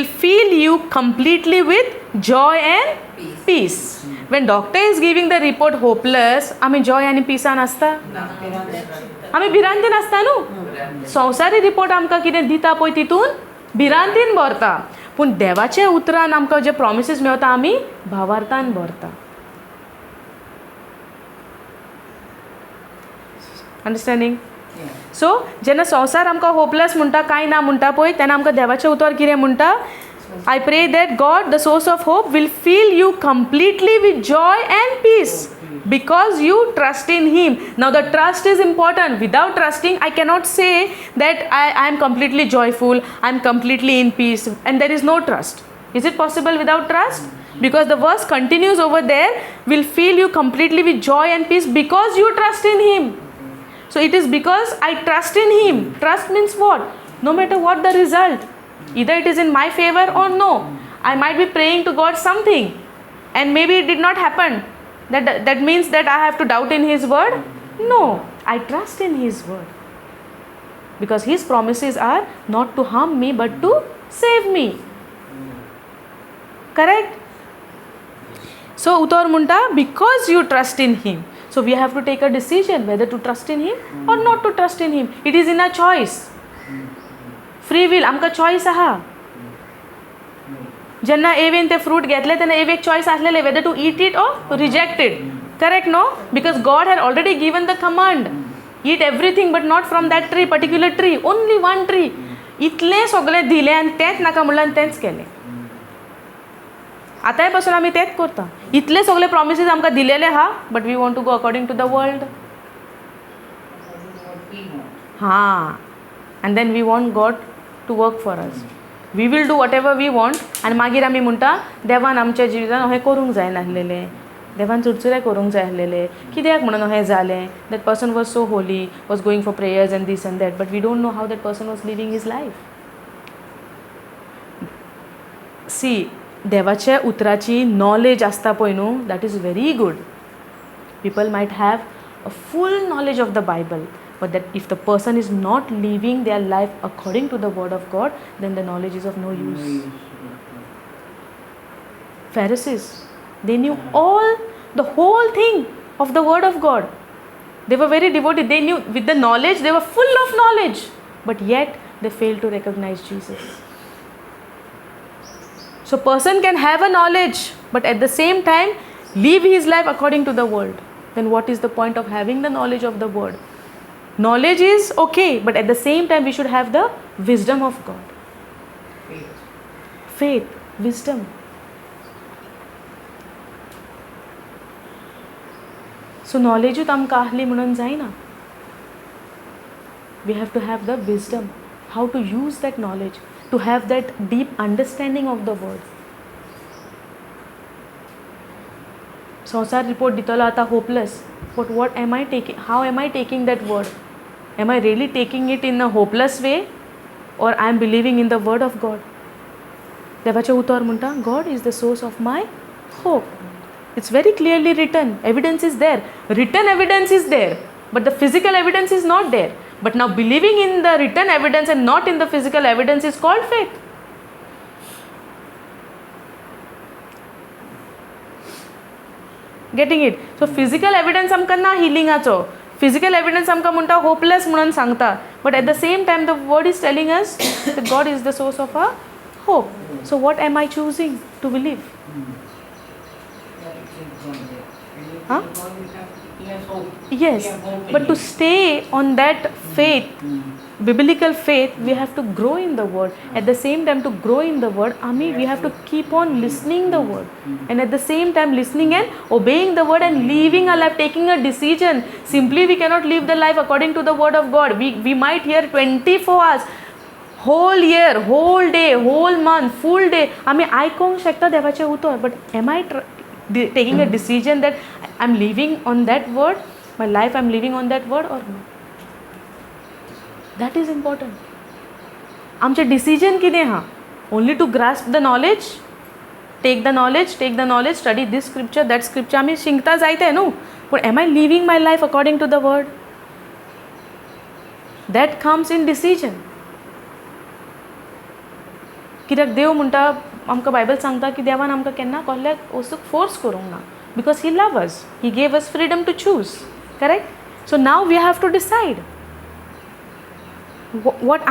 fill you completely with joy and peace. When doctor is giving the report hopeless, आमी जॉय आनी पिसान आसता, आमी भिरांतीन आसता न्हू. संवसारी रिपोर्ट आमकां कितें दिता पळय तितून भिरांतीन भरता, पूण देवाच्या उतरान आमकां जे प्रोमिसीस मेळटा आमी भावार्थान भरता. अंडरस्टँडींग? सो जेन्ना संवसार आमकां होपलेस म्हणटा, कांय ना म्हणटा पळय, तेन्ना आमकां देवाचें उतर कितें म्हणटा? I pray that God the source of hope will fill you completely with joy and peace because you trust in him. Now the trust is important. Without trusting I cannot say that I am completely joyful, I am completely in peace, and there is no trust. Is it possible without trust? Because the verse continues over there, will fill you completely with joy and peace because you trust in him. So it is because I trust in him. Trust means what? No matter what the result, either it is in my favor or no, I might be praying to God something and maybe it did not happen. That means that I have to doubt in his word? No, I trust in his word, because his promises are not to harm me but to save me. Correct? So utar munta, because you trust in him. So we have to take a decision whether to trust in him or not to trust in him. It is in a choice. Free will, आमकां choice आहा. जेन्ना even ते fruit घेतले तेन्ना awake choice आसलेले whether to eat it or reject it. Correct no? Because God had already given the command, eat everything but not from that tree, particular tree, only one tree. इतलें सगळें दिलें आनी तेंच नाका म्हणलें आनी तेंच केलें. आतांय पासून आमी तेंच करता. इतले सगळे प्रॉमिसीस आमकां दिलेले आहा, but we want to go according to the world. हां, and then we want God to work for us. We will do whatever we want आनी मागीर आमी म्हणटा देवान आमच्या जिवितान अहें करूंक जायनासलेलें, देवान चुरचुरे करूंक जाय आसलेले, कित्याक म्हणून अहें जालें? That person was so holy, was going for prayers and this and that, but we don't know how that person was living his life. See, देवाच्या उतराची नॉलेज आसता पळय न्हू, that is very good. People might have a full knowledge of the Bible, but that if the person is not living their life according to the word of God, then the knowledge is of no use. Pharisees, they knew all the whole thing of the word of God. They were very devoted. They knew with the knowledge, they were full of knowledge, but yet they failed to recognize Jesus. So person can have a knowledge, but at the same time live his life according to the world. Then what is the point of having the knowledge of the word? Knowledge is okay, but at the same time we should have the wisdom of God. Faith, wisdom. So knowledge आमकां आहली म्हणून जायना. We have to have the wisdom, how to use that knowledge, to have that deep understanding of the word. संवसार report दितलो आतां hopeless, but what am I taking, how am I taking that word? Am I really taking it in a hopeless way, or I am believing in the word of God? देवाचें उतर म्हणटा God is the source of my hope. It's very clearly written, evidence is there, written evidence is there, but the physical evidence is not there. But now believing in the written evidence and not in the physical evidence is called faith. Getting it? So physical evidence आमकां ना हिलिंगाचो, physical evidence आमकां म्हणटा hopeless म्हणून सांगता, but at the same time the word is telling us that God is the source of a hope. So what am I choosing to believe? Huh? Yes, but to stay on that faith, biblical faith, we have to grow in the word. At the same time, to grow in the word, Ami, we have to keep on listening the word, and at the same time listening and obeying the word and living a life, taking a decision. Simply we cannot live the life according to the word of God. We might hear 24 hours, whole year, whole day, whole month, full day. आमी आयकोंक शकता देवाचें उतर, but am I taking a decision that I'm living on that word, my life I'm living on that word or no? That is important. आमचें decision कितें आहा? Only to grasp the knowledge, take the knowledge, take the knowledge, study this scripture, that scripture, आमी शिकता जायते न्हू, पूण am I living my life according to the word? That comes in decision. कित्याक देव म्हणटा आमकां बायबल सांगता की देवान आमकां केन्ना कसल्याच वस्तूक फोर्स करूंक ना, because he love us, he gave us freedom to choose, correct? So now we have to decide what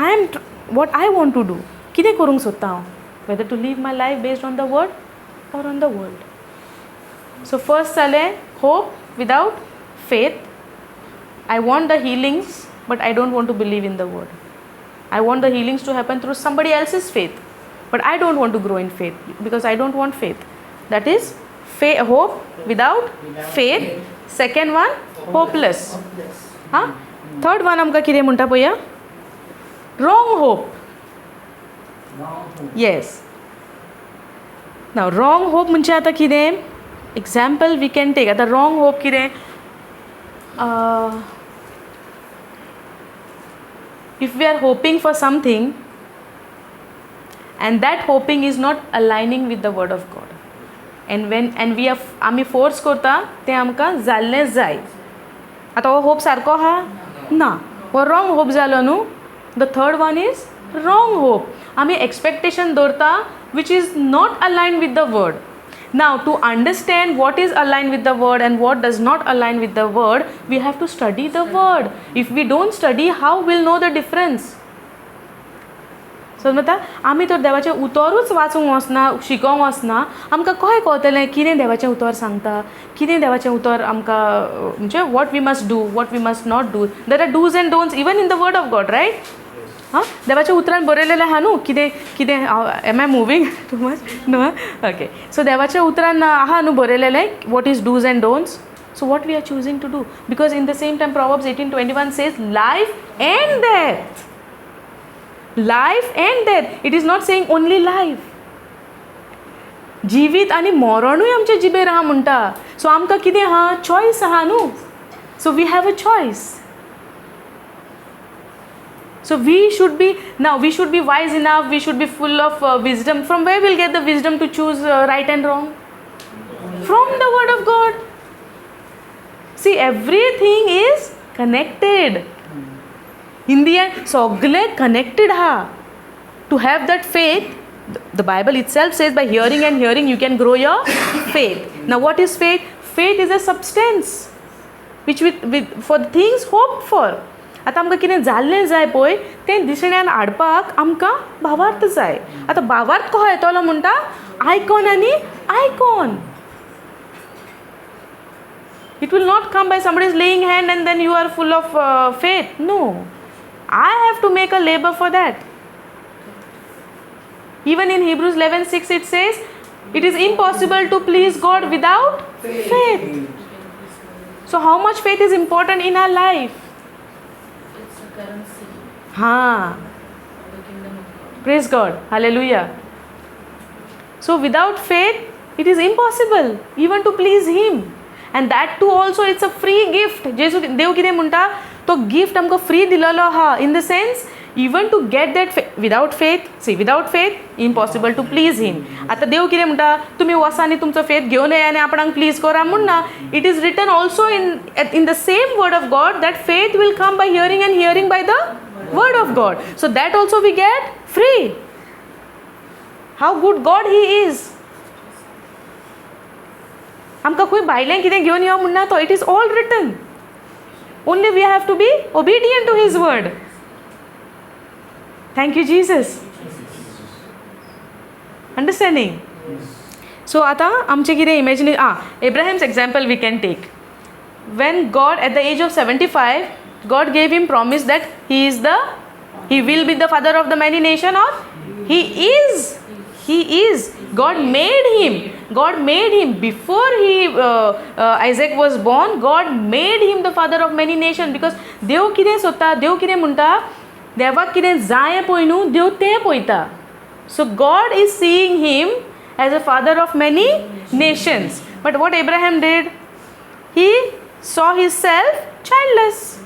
I want to do, कितें करूंक सोदता हांव, whether to live my life based on the word or on the world. So first जालें hope without faith. I want the healings but I don't want to believe in the word. I want the healings to happen through somebody else's faith, but I don't want to grow in faith because I don't want faith. That is hope without faith. Second one, hopeless. हां, third one आमकां कितें म्हणटा पळया, wrong hope. Yes, now wrong hope म्हणजे आतां कितें, example we can take. आतां wrong hope कितें, if we are hoping for something and that hoping is not aligning with the word of God, and when and we are आमी force करता तें आमकां जाल्लें जाय. आतां हो होप सारको आहा ना, हो रॉंग होप जालो न्हू. The third one is wrong hope. आमी एक्सपेक्टेशन दवरता which is not align with the word. Now to understand what is align with the word and what does not align with the word, we have to study the word. If we don't study, how will know the difference? समजता? आमी तर देवाचें उतरूच वाचूंक वचना, शिकोंक वचना, आमकां कशें कळटलें कितें देवाचें उतर सांगता, कितें देवाचें उतर आमकां म्हणजे what we must do, what we must not do. There are dos and don'ts even in the word of God, right? हां, देवाच्या उतरान बरयलेलें आहा न्हू कितें कितें. Am I moving too much? No, okay. So देवाच्या उतरान आहा न्हू बरयलेलें what is dos and don'ts. So what we are choosing to do, because in the same time Proverbs 18:21 says life and death. Life and death. It is not saying only life. जिवीत आनी मरणूय आमच्या जिबेर आहा म्हणटा. So आमकां कितें आहा, choice आहा न्हू. So we have a choice. So we should be, now we should be wise enough, we should be full of wisdom. From where we'll get the wisdom to choose right and wrong? From the word of God. See, everything is connected. In the end, सगळे connected हा. To have that faith, the Bible itself says by hearing and hearing you can grow your faith. Now what is faith? Faith is a substance which with for things hoped for. आतां आमकां कितें जाल्लें जाय पळय तें दिसण्यान हाडपाक आमकां भावार्थ जाय. आतां भावार्थ कसो येतलो म्हणटा, आयकॉन आनी icon. It will not come by somebody is laying hand and then you are full of faith. No, I have to make a labour for that. Even in Hebrews 11:6 it says it is impossible to please God without faith. So how much faith is important in our life? It's a currency. Ha. Of the kingdom of God. Praise God. Hallelujah. So without faith, it is impossible even to please Him. And that too also it's a free gift. Jesu Dev कितें म्हणटा, तो gift आमकां free दिलेलो आहा. In the sense, even to get that without faith, see, without faith, impossible to please Him. आतां देव कितें म्हणटा, तुमी वचा आनी तुमचो faith घेवन येया आनी आपणाक please करा म्हूण ना. It is written also in the same word of God that faith will come by hearing and hearing by the word of God. So that also we get free. How good God He is. आमकां खंय भायलें कितें घेवन यो म्हूण ना तो. It is all written. Only we have to be obedient to His word. Thank you Jesus. Understanding? So आतां आमचें कितें imagine, Abraham's example we can take. When God at the age of 75, God gave him promise that he will be the father of the many nation, or he is. God made him. God made him before he Isaac was born. God made him the father of many nations, because देव कितें सोदता, देव कितें म्हणटा, देवाक कितें जाय पळय न्हू, देव तें पळयता. So God is seeing him as a father of many nations. But what Abraham did, he saw himself childless.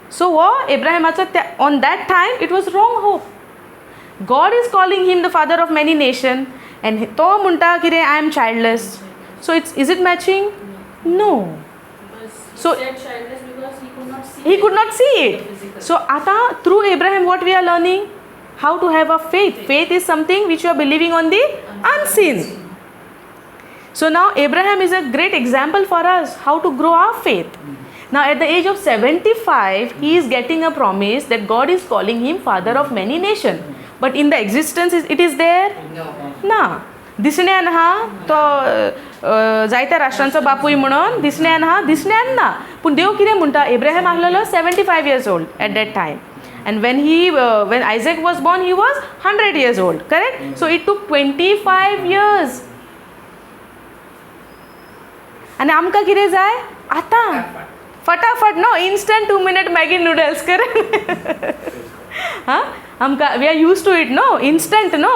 So हो Abraham's on that time it was wrong hope. God is calling him the father of many nation, and तो म्हणटा कितें, I am childless. So it's, is it matching? No. So childless because he could not see. He could not see it. So आता through Abraham what we are learning? How to have a faith? Faith is something which you are believing on the unseen. So now Abraham is a great example for us how to grow our faith. Now at the age of 75 he is getting a promise that God is calling him father of many nations. But in the existence it is there? ना. दिसण्यान हा तो जायत्या राष्ट्रांचो बापूय म्हणून दिसण्यान हा, दिसण्यान ना. पूण देव कितें म्हणटा, एब्राहम आसलेलो 75 years old at that time. And when he when Isaac was born he was 100 years old, correct? So it took 25 years. आनी आमकां कितें जाय आतां फटाफट, no instant 2 minute Maggi noodles, correct? हां, आमकां we are used to it, no instant, no.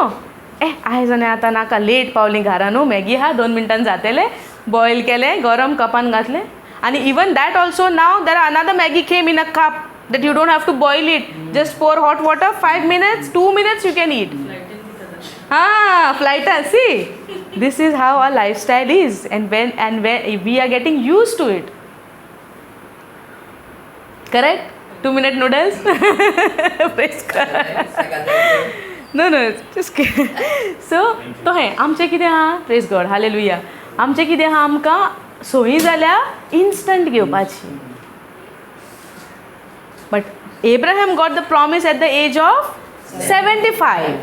आयज आनी आतां नाका, लेट पावलीं घरा न्हू, मॅगी आहा 2 मिनटान जातलें, बॉयल केलें, गरम कपान घातलें. आनी even that also now there are another Maggi came in a cup that you don't have to boil it, just pour hot water, 5 minutes 2 minutes you can eat. Ah, flight. See, this is how our lifestyle is, and when we are getting used to it. Correct? 2 minute noodles. Praise God. No, just kidding. So, तो हे आमचे कितें आहा, प्रेज गॉड, hallelujah. आमचे कितें आहा, आमकां सोयी जाल्या इन्स्टंट घेवपाची. But Abraham got the promise at the age of 75.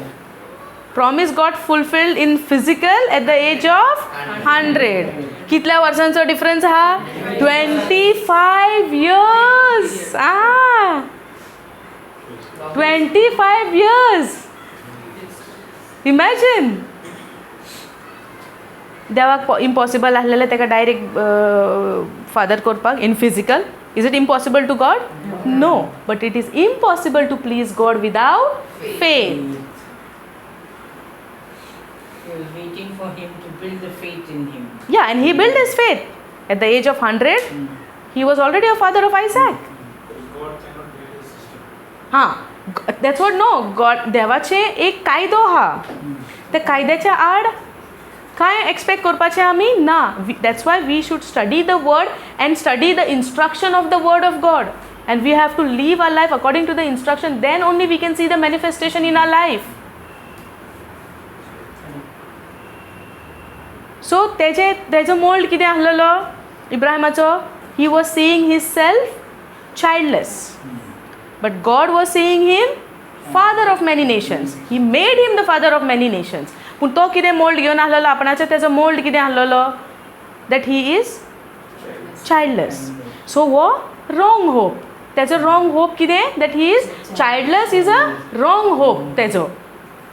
Promise got fulfilled in physical at the age of 100. कितल्या वर्सांचो डिफरन्स हा? 25 years. Ah, 25 years. Imagine. देवाक इम्पॉसिबल आसलेलें ताका डायरेक्ट फादर करपाक in physical. Is it impossible to God? No. But it is impossible to please God without faith. He was waiting for him to build the faith in him. Yeah, and he built his faith. At the age of 100, he was already a father of Isaac. God cannot build his system. हां, that's what, no. God, देवाचे एक कायदो हा, त्या कायद्याच्या आड काय expect करपाचें आमी ना. That's why we should study the word and study the instruction of the word of God, and we have to live our life according to the instruction. Then only we can see the manifestation in our life. So तेजो mould कितें आसलेलो इब्राहिमाचो? He was seeing his self childless, but God was seeing him father of many nations. He made him the father of many nations. पूण तो कितें mould घेवन आसलेलो आपणाचो, तेजो मोल्ड कितें आसलेलो? That he is childless. So हो रॉंग होप, तेजो रॉंग होप कितें? That he is childless is a wrong hope तेजो.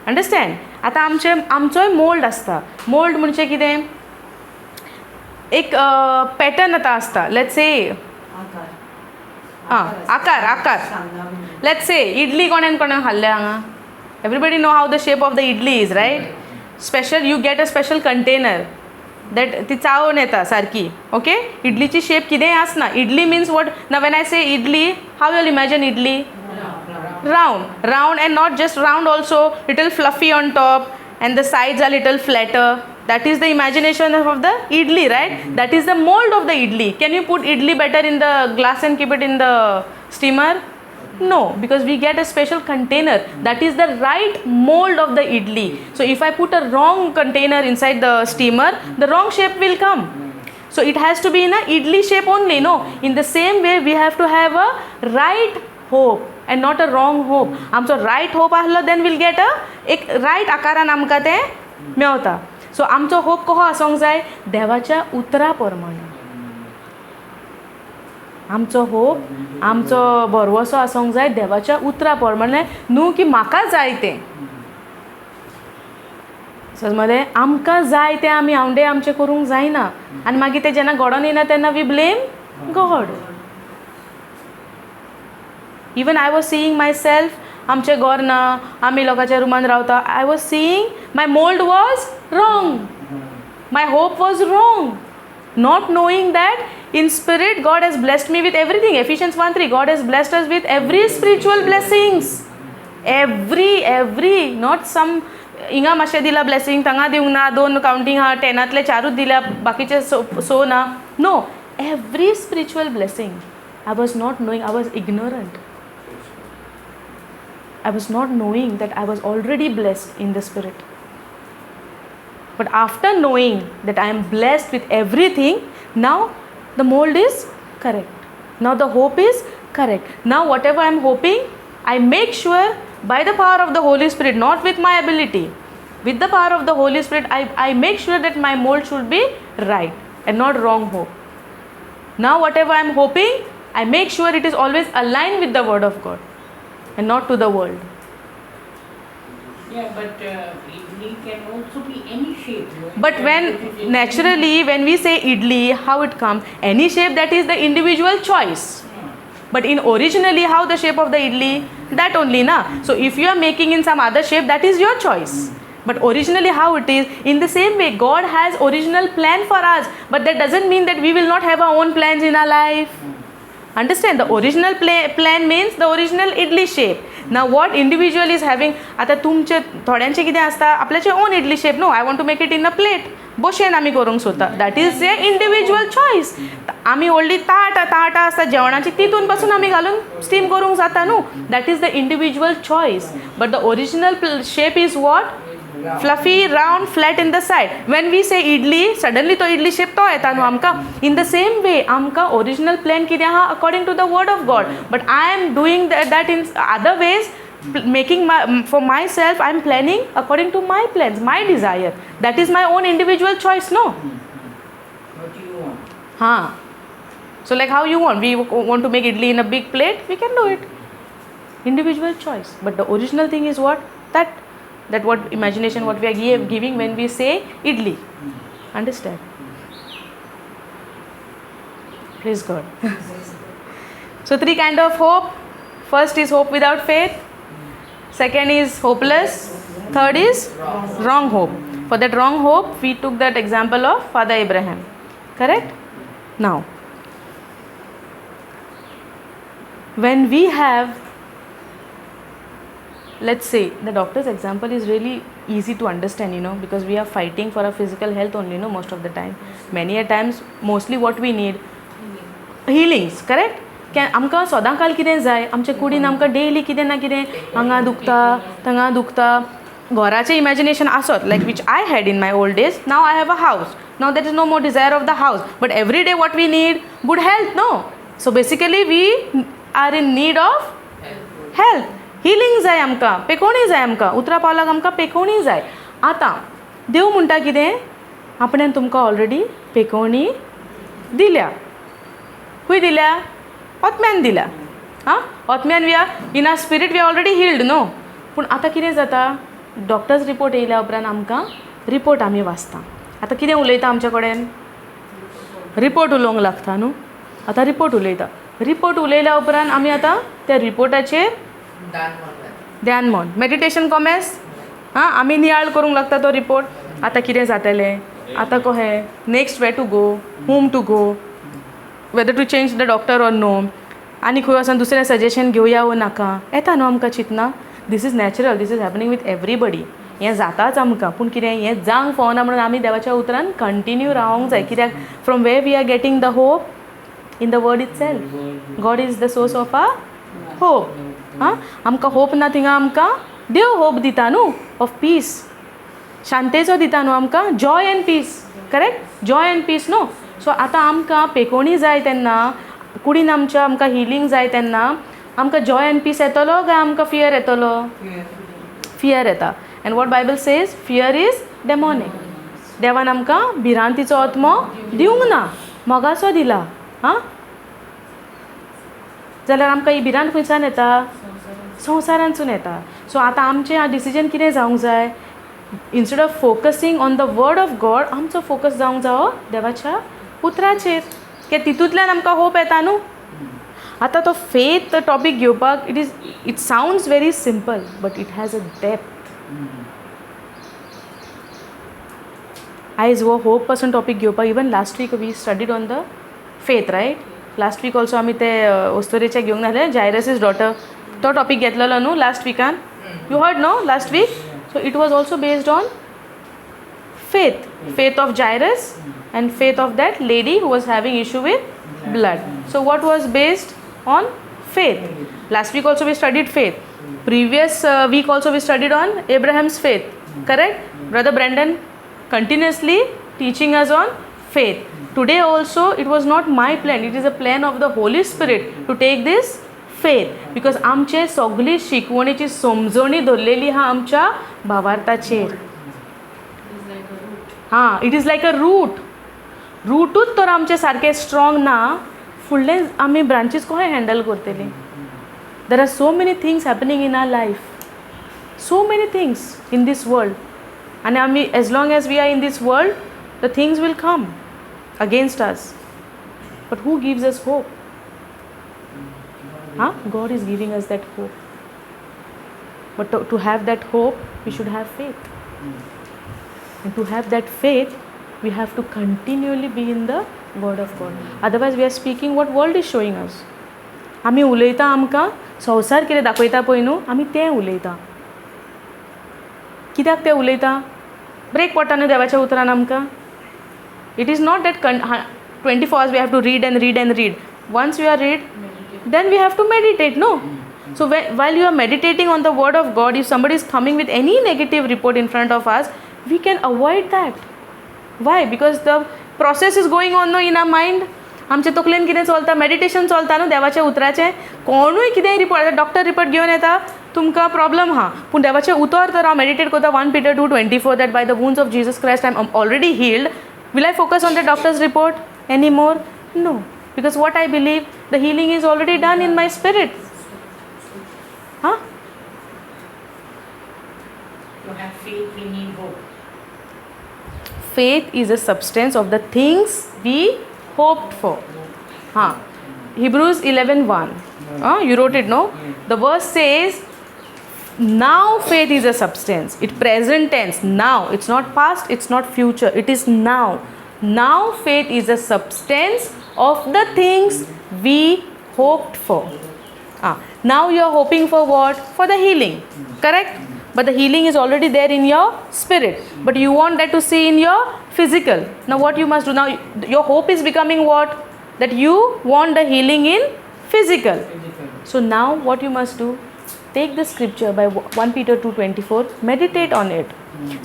अंडरस्टँड? आतां आमचोय मोल्ड आसता. मोल्ड म्हणजे कितें? एक पॅटर्न आतां आसता. Let's say आं, आकार आकार. Let's say idli कोणेन कोणेन खाल्ल्या हांगा? Everybody know how the shape of the idli is, right? Special, you get a special container that ती चावून येता सारकी. ओके, इडलीची शेप कितेंय आसना. Idli means what? ना, when I say idli, how you'll imagine idli? Round, round, and not just round also, little fluffy on top and the sides are little flatter. That is the imagination of the idli, right? That is the mold of the idli. Can you put idli batter in the glass and keep it in the steamer? No, because we get a special container. That is the right mold of the idli. So if I put a wrong container inside the steamer, the wrong shape will come. So it has to be in a idli shape only, no? In the same way, we have to have a right hope and not a wrong hope. आमचो right hope आहलो, then we'll get a एक right आकारान आमकां तें मेवता. So आमचो hope कसो आसूंक जाय? देवाच्या उतरा प्रमाणे आमचो होप, आमचो भरवसो आसूंक जाय देवाच्या उतरा प्रमाणे, न्हू की म्हाका जाय तें. समजलें? आमकां जाय तें आमी आवडे आमचें करूंक जायना, आनी मागीर तें जेन्ना घडोन येना तेन्ना we blame God. Even I was seeing myself, आमचें घर ना, आमी लोकांच्या रुमान रावता. I was seeing my mould was wrong, my hope was wrong, not knowing that in spirit God has blessed me with everything. Ephesians 1:3, God has blessed us with every spiritual blessings. Every, not some हिंगा मातशें दिला blessing, तांगा दिवंक ना, 2 कावंटींग आहा, 10तांतले 4 दिल्या, बाकीचे so ना. No, every spiritual blessing. I was not knowing, I was ignorant. I was not knowing that I was already blessed in the spirit. But after knowing that I am blessed with everything, now the mold is correct. Now the hope is correct. Now whatever I am hoping, I make sure by the power of the Holy Spirit, not with my ability, with the power of the Holy Spirit, I make sure that my mold should be right and not wrong hope. Now whatever I am hoping, I make sure it is always aligned with the word of God and not to the world. Yeah, but idli can also be any shape. But when naturally, when we say idli, how it comes, any shape, that is the individual choice. But in originally how the shape of the idli, that only na. So if you are making in some other shape, that is your choice. But originally how it is, in the same way God has original plan for us, but that doesn't mean that we will not have our own plans in our life. Understand, the original plan means the original idli shape. Now what individual is having, आता तुमचे थोड्यांचे कितें आसता आपल्याचे own idli shape, no I want to make it in a plate, बशेन आमी करूंक सोदता, that is a individual choice. आमी व्हडली ताट ताटां आसता जेवणाची, तितून पासून आमी घालून स्टीम करूंक जाता न्हू, that is the individual choice. But the original shape is what? Fluffy, round, flat in the side. When we say idli, suddenly तो इडली शेप तो येता न्हू आमकां. इन the same way आमकां ओरिजिनल प्लॅन कितें आहा according to the word of God, but I am doing that in other ways, making my for myself, I am planning according to my plans, my desire, that is my own individual choice no. हां, so like how you want, we want to make idli in a big plate, we can do it, individual choice. But the original thing is what? That what imagination what we are giving when we say idli. Understand? Praise God. So three kind of hope. First is hope without faith, second is hopeless, third is wrong hope. For that wrong hope we took that example of Father Abraham, correct? Now when we have, let's say the doctor's example is really easy to understand, you know, because we are fighting for our physical health only, you know, most of the time. Many a times, mostly what we need, healings, correct? आमकां सदां काल कितें जाय, आमच्या कुडीन आमकां daily कितें ना कितें हांगा दुखता थांगा दुखता, घराचें इमेजिनेशन आसत, like which I had in my old days. Now I have a house, now there is no more desire of the house, but every day what we need, good health, no? So basically we are in need of health. Healing जाय आमकां, पेकोवणी जाय आमकां, उतरा पावलाक आमकां पेकोवणी जाय. आतां देव म्हणटा कितें, आपणें तुमकां ऑलरेडी पेकोवणी दिल्या. खंय दिल्या? आत्म्यान दिल्या. आं, आत्म्यान we are in our spirit, we are already healed no. पूण आतां कितें जाता, डॉक्टर्स रिपोर्ट येयल्या उपरांत आमकां रिपोर्ट आमी वाचता. आतां कितें उलयता आमचे कडेन, रिपोर्ट उलोवंक लागता न्हू. आतां रिपोर्ट उलयता, रिपोर्ट उलयल्या उपरांत आमी आतां त्या रिपोर्टाचेर ध्यान मन मेडिटेशन कॉमेस, आं, आमी नियाळ करूंक लागता तो रिपोर्ट. आतां कितें जातलें, आतां कहें, next way to go, whom to go, whether to change the doctor or no, आनी खंय वचोन दुसरें सजेशन घेवया वो नाका, येता न्हू आमकां चिंतना. This is natural, this is happening with everybody, हें जाताच आमकां. पूण कितें हें जावंक फावना म्हणून आमी देवाच्या उतरान कंटिन्यू रावंक जाय. कित्याक from where we are getting the hope, in the word itself. God is the source of our hope. आं, आमकां होप ना थिंगा आमकां देव होप दिता न्हू, ऑफ पीस, शांतेचो दिता न्हू आमकां, joy and peace, correct? Joy and peace न्हू. सो आतां आमकां पेकोवणी जाय तेन्ना, कुडीन आमच्या आमकां हिलींग जाय तेन्ना आमकां जॉय एंड पीस येतलो काय आमकां फियर येतलो? फियर येता. And what Bible says, fear is demonic. देवान आमकां भिरांतीचो आत्मो दिवंक ना, मोगाचो दिला. आं, जाल्यार आमकां ही भिरांत खंयच्यान येता? संवसारांतसून येता. सो आतां आमचें डिसिजन कितें जावंक जाय, instead of focusing on the word of God, आमचो फोकस जावंक जावो देवाच्या उतराचेर, कित्याक तितूंतल्यान आमकां होप येता न्हू. आतां तो फेथ टॉपीक घेवपाक it is, it sounds very simple but it has a depth. आयज हो होप पासून टॉपीक घेवपाक, even last week we studied on the faith, right? Last week also आमी ते ओस्तोरेचे घेवंक नासले, जायरसीज डॉटर, तो टॉपीक घेतलेलो न्हू लास्ट विकान. You heard no last week? So it was also based on faith, faith of Jairus and faith of that lady who was having issue with blood. So what was based on faith? Last week also we studied faith. Previous week also we studied on Abraham's faith, correct? Brother Brandon continuously teaching us on faith. Today also it was not my plan, it is a plan of the Holy Spirit to take this faith, because आमचे सगळी शिकवणीची समजणी धरलेली आहा आमच्या भावार्थाचेर. हां, it is like a root. रुटूच तर आमचें सारकें strong ना, फुडलें आमी ब्रांचीस कशें हँडल करतलीं? There are so many things happening in our life, so many things in this world, आनी आमी as long as we are in this world the things will come against us. But who gives us hope? Huh? God is giving us that hope. But to have that hope, we should have faith. And to have that faith, we have to continually be in the Word of God. Otherwise, we are speaking what world is showing us. आमी उलयता आमकां संवसार कितें दाखयता पळय न्हू, आमी तें उलयता. कित्याक तें उलयता? ब्रेक पडटा न्हू देवाच्या उतरान आमकां. It is not that 24 hours we have to read and read and read. Once you are read, then we have to meditate, no? So while you are meditating on the word of God, if somebody is coming with any negative report in front of us, we can avoid that. Why? Because the process is going on, no, in our mind. आमचे तकलेन कितें चलता, meditation चलता न्हू देवाच्या उतराचें. कोणूय कितेंय रिपोर्ट, डॉक्टर रिपोर्ट घेवन येता, तुमकां प्रॉब्लम आहा, पूण देवाचें उतर तर हांव मेडिटेट करता. 1 Peter 2:24, that by the wounds of Jesus Christ I am already healed. Will I focus on the doctor's report anymore? No. Because what I believe, the healing is already done in my spirit. Huh? To have faith, we need hope. Faith is a substance of the things we hoped for. Huh. Hebrews 11:1. You wrote it, no? The verse says, now faith is a substance. It present tense. Now. It's not past, it's not future. It is now. Now faith is a substance of the things we hoped for. Now you are hoping for what? For the healing. Correct? But the healing is already there in your spirit. But you want that to see in your physical. Now what you must do? Now your hope is becoming what? That you want the healing in physical. So now what you must do? Take the scripture by 1 Peter 2:24, meditate on it.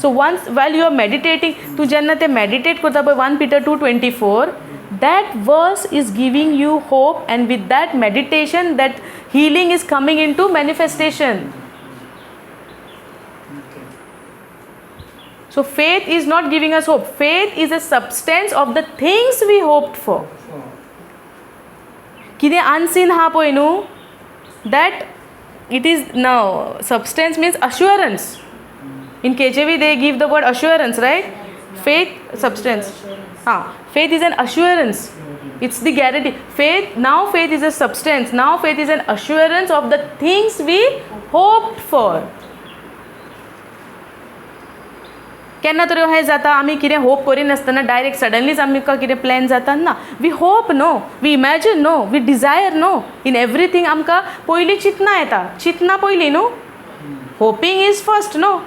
So once while you are meditating, tu jenna te meditate karta by 1 Peter 2:24, that verse is giving you hope, and with that meditation, that healing is coming into manifestation. Okay. So faith is not giving us hope. Faith is a substance of the things we hoped for. Kide unseen ha poi nu, that it is now substance means assurance. In KJV they give the word assurance, right? Faith, substance. Faith is an assurance. It's the guarantee. Faith, now faith is a substance. Now faith is an assurance of the things we hoped for. केन्ना तरी अशें जाता, आमी कितें hope करिनासतना direct सडनलीच आमकां कितें plan जाता ना. We hope no, we imagine no, we desire no. In everything आमकां पयलीं चिंतना येता, चिंतना पयलीं न्हू. Hoping is first no.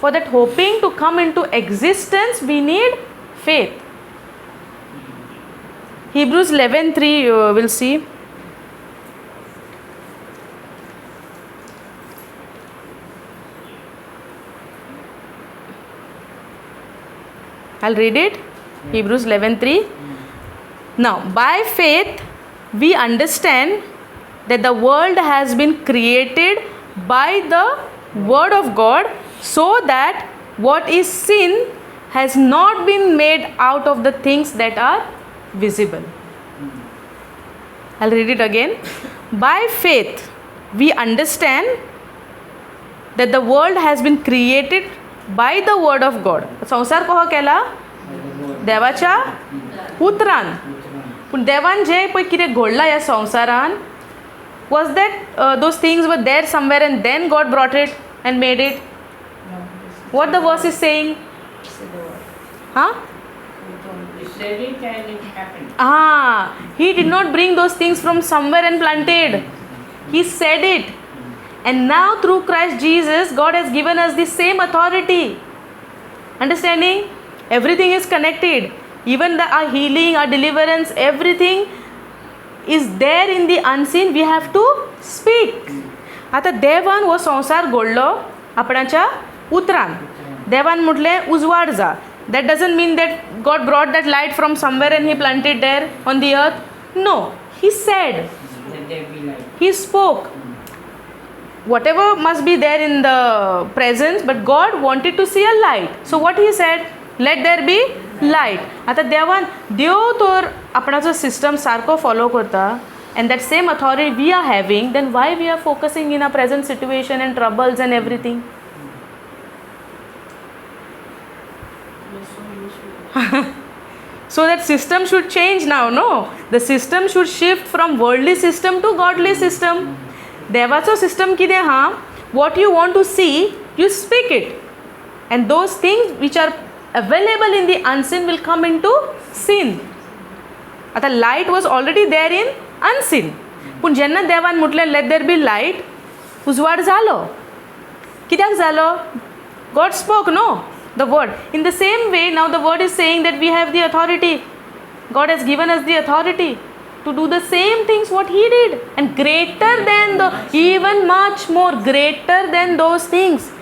For that hoping to come into existence we need faith. Hebrews 11:3 will see. I'll read it. Hebrews 11:3. Now, by faith we understand that the world has been created by the word of God, so that what is seen has not been made out of the things that are visible. I'll read it again. By faith we understand that the world has been created by the word of God. संसार कहो केला देवाच्या उतरान. पूण देवान जें पळय कितें घडलां ह्या संवसारान, was that those things were there somewhere and then God brought it and made it? What the verse is saying? Huh? He said it and it happened. He did not bring those things from somewhere and planted. He said it. And now through Christ Jesus, God has given us the same authority. Understanding? Everything is connected. Even our healing, our deliverance, everything is there in the unseen. We have to speak. आतां देवान हो संवसार घडलो आपणाच्या उतरान. देवान म्हटलें उजवाड जा. That doesn't mean that God brought that light from somewhere and he planted there on the earth. No, he said, he spoke. Whatever must be there in the presence, but God wanted to see a light. So what he said, let there be light. आतां देवान देव तर आपणाचो system सारको follow करता and that same authority we are having, then why we are focusing in a present situation and troubles and everything? So that system should change now, no? The system should shift from worldly system to godly system. देवाचो system कितें आहा, what you want to see, you speak it, and those things which are available in the unseen will come into seen. आतां light was already there in unseen, पूण जेन्ना देवान म्हटलें let there be light, उजवाड जालो. कित्याक जालो? God spoke, no, the word. In the same way, now the word is saying that we have the authority. God has given us the authority to do the same things what he did, and greater than the, even much more greater than those things.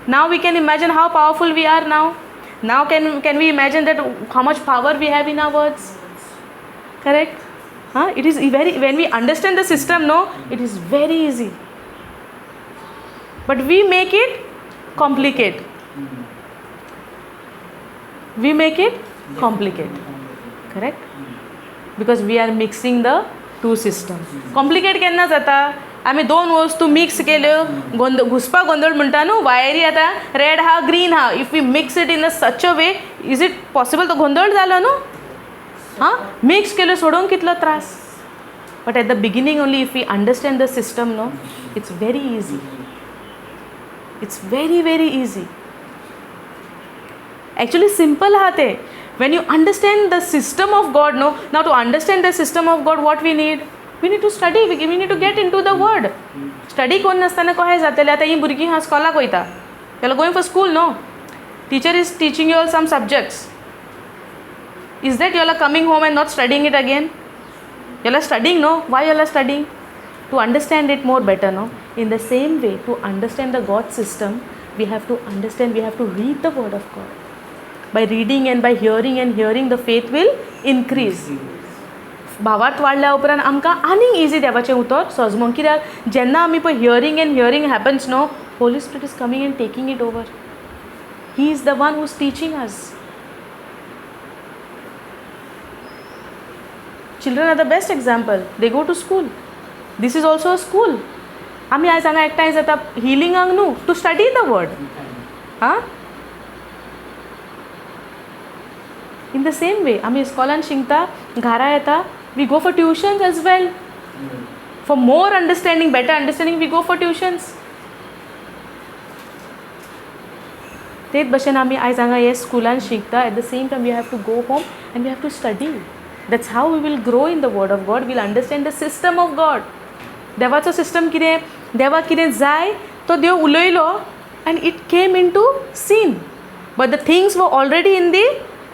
Now we can imagine how powerful we are now. Now can we imagine that how much power we have in our words? Correct? Huh? It is very, when we understand the system, no, it is very easy. But we make it complicate. We make it complicate. Correct? Because we are mixing the two systems. Complicate केन्ना जाता? आमी दोन वस्तू mix केल्यो, गोंद घुसपा गोंदळ म्हणटा न्हू, वायरी आतां रेड आहा ग्रीन आहा, if we mix it in a such a way, is it possible? तो गोंदळ जालो न्हू. हां, मिक्स केल्यो सोडोवंक कितलो त्रास. But at the beginning only if we understand the system, no, it's very easy. It's very very easy. Actually simple आहा तें. When you understand the system of God, no, now to understand the system of God, what we need? We need to study, we need to get into the word. Study कोन्न नासतना कशें जातलें? आतां हीं भुरगीं आहा स्कॉलाक वयता, they are going for school, no? Teacher is teaching you all some subjects. Is that you all are coming home and not studying it again? You all are studying, no? Why you all are studying? To understand it more better, no? In the same way, to understand the God system, we have to understand, we have to read the word of God. By reading and by hearing and hearing, the faith will increase. भावार्थ वाडल्या उपरांत आमकां आनीक easy देवाचें उतर सजमोंक. कित्याक जेन्ना आमी पळय hearing and hearing happens, no, Holy Spirit is coming and taking it over. He is the one who is teaching us. Children are the best example. They go to school. This is also a school. आमी आयज हांगा एकठांय जाता हिलिंगाक न्हू, to study the word. आं, in the same way आमी इस्कॉलान शिकता, घरा येता, we go for tuitions as well. For more understanding, better understanding, we go for tuitions. तेच भशेन आमी आयज हांगा हे स्कुलान शिकता, at the same time we have to go home and we have to study. That's how we will grow in the word of God. Will understand the system of God. देवाचो system कितें, देवाक कितें जाय तो देव उलयलो and it came into scene, but the things were already in the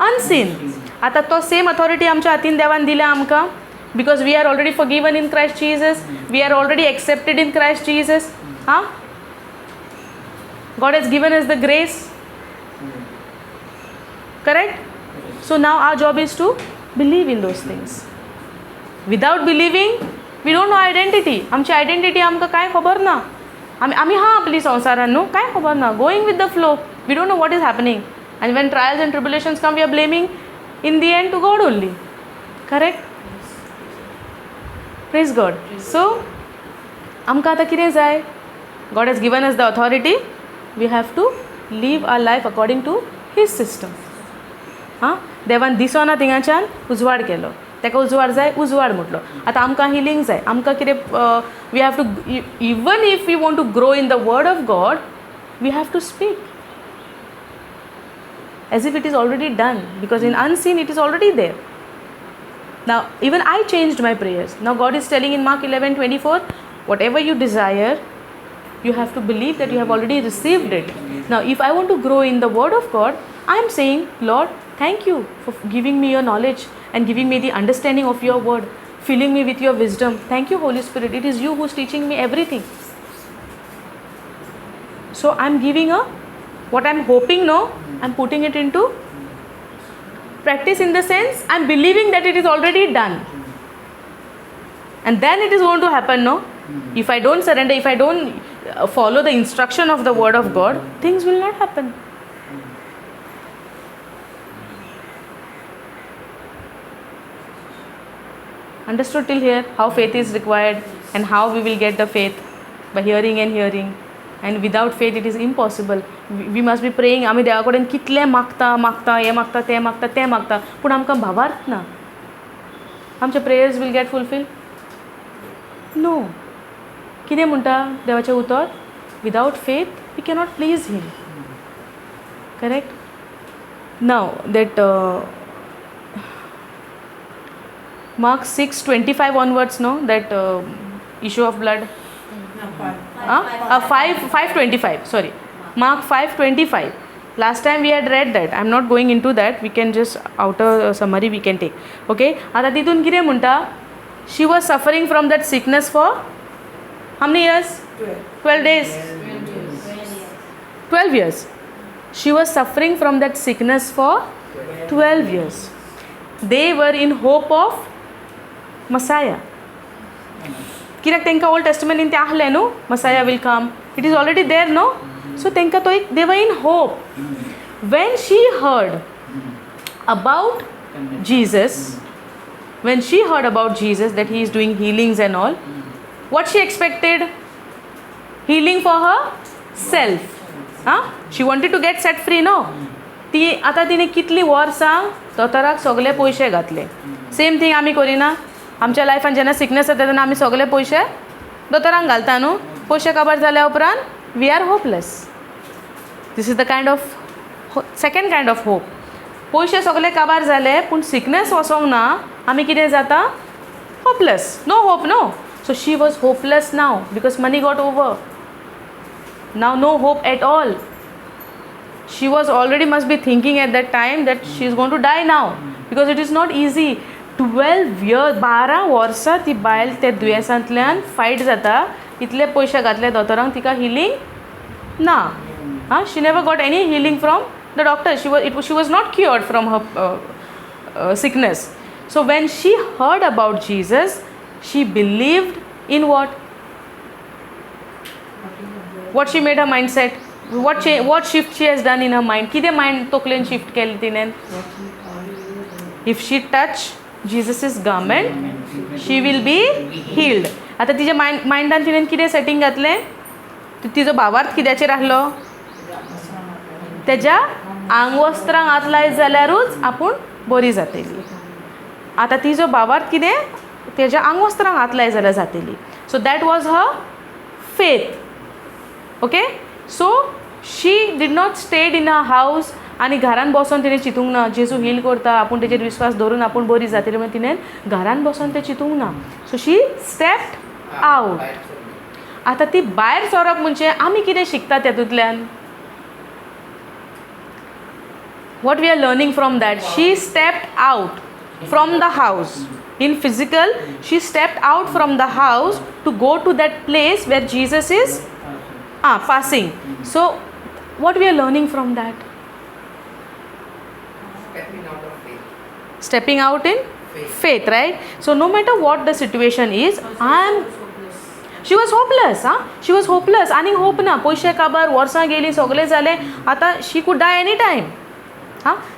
unseen. आतां तो सेम अथॉरिटी आमच्या हातीन देवान दिल्या आमकां, because we are already forgiven in Christ Jesus, we are already accepted in Christ Jesus. हां, God has given us the grace. Correct? So now our job is to believe in those things. Without believing, we don't know identity. आमची identity आमकां कांय खबर ना. आमी आमी आहा आपली संवसारान न्हू, कांय खबर ना. Going with the flow, we don't know what is happening. And when trials and tribulations come, we are blaming in the end to God only. Correct? Praise God. So आमकां आतां कितें जाय? God has given us the authority. We have to live our life according to his system. हां, देवान दिसोना थिंगाच्यान उजवाड केलो, ताका उजवाड जाय, उजवाड म्हटलो. आतां आमकां हिलींग जाय, आमकां कितें, we have to, even if we want to grow in the word of God, we have to speak as if it is already done, because in unseen it is already there. Now even I changed my prayers. Now God is telling in Mark 11:24, whatever you desire, you have to believe that you have already received it. Now if I want to grow in the word of God, I am saying, Lord, thank you for giving me your knowledge and giving me the understanding of your word, filling me with your wisdom. Thank you, Holy Spirit. It is you who is teaching me everything. So I am giving a what I am hoping no, I am putting it into practice, in the sense I am believing that it is already done and then it is going to happen no. If I don't surrender, if I don't follow the instruction of the word of God, things will not happen. Understood till here how faith is required and how we will get the faith? By hearing and hearing. And without faith it is impossible. We must be praying. आमी देवा कडेन कितलें मागता मागता, हें मागता तें मागता तें मागता, पूण आमकां भावार्थ ना. आमचे prayers will get fulfil? No. कितें म्हणटा देवाचें उतर? Without faith we cannot please him. Correct? Now that Mark 6:25 onwards, no, that issue of blood. 5:25, sorry, Mark 5:25. Last time we had read that. I am not going into that. We can just outer summary we can take. Okay, आतां तितून कितें म्हणटा? She was suffering from that sickness for how many years? 12 days. 12 years. She was suffering from that sickness for 12 years. They were in hope of Messiah. कित्याक तांकां old टेस्टमेंटीन तें आहलें न्हू, Messiah will come, it is already there no. So तांकां तो एक, they were in hope. When she heard about Jesus, when she heard about Jesus that he is doing healings and all, what she expected? Healing for herself. She wanted to get set free, no? ती आतां तिणें कितलीं वर्सां दोतोराक सगळे पयशे घातले. Same thing आमी करिना. आमच्या लायफान जेन्ना सिकनेस जाता तेन्ना आमी सगळे पयशे दोतोरांक घालता न्हू. पयशे काबार जाल्या उपरांत we are hopeless. This is the kind of second kind of hope. पयशे सगळे काबार जाले पूण सिकनेस वचोंक ना, आमी कितें जाता? Hopeless. No hope, no. So she was hopeless now because money got over. Now no hope at all. She was already must be thinking at that time that she is going to die now because it is not easy. 12 years, 12 वर्सां ती बायल त्या दुयेंसांतल्यान fight जाता. इतले पयशे घातले दोतोरांक, तिका healing ना. आं, she never got any healing from the doctor. She was not cured from her sickness. So when she heard about Jesus, she believed in what? What she made her mindset? What shift she has done in her mind? कितें mind तकलेन shift केलें तिणें? If she touch Jesus's garment, she will be healed. आतां तिच्या मायंडान तिणें कितें setting घातलें? तिजो भावार्थ कित्याचेर आहलो? तेज्या आंगवस्त्रांक हात लायत जाल्यारूच आपूण बरी जातली. आतां तिजो भावार्थ कितें? तेज्या आंगवस्त्रांक हात लायत जाल्यार जातली. So that was her faith. Okay, so she did not stayed in a house आनी घरान बसोन तिणें चिंतूंक ना जेजू हील करता, आपूण तेजेर विस्वास धरून आपूण बरी जातली म्हणून तिणें घरान बसोन तें चिंतूंक ना. So she stepped out. आतां ती भायर सरप म्हणजे आमी कितें शिकता तेतूंतल्यान? What we are learning from that? She stepped out from the house. In physical, she stepped out from the house to go to that place where Jesus is passing. So what we are learning from that? Stepping out of faith. Stepping out in faith, right? So no matter what the situation is, she was hopeless. She was hopeless. Ani hope na, पयशे काबार, वर्सां गेली, सगळे जाले, आतां she could die any time.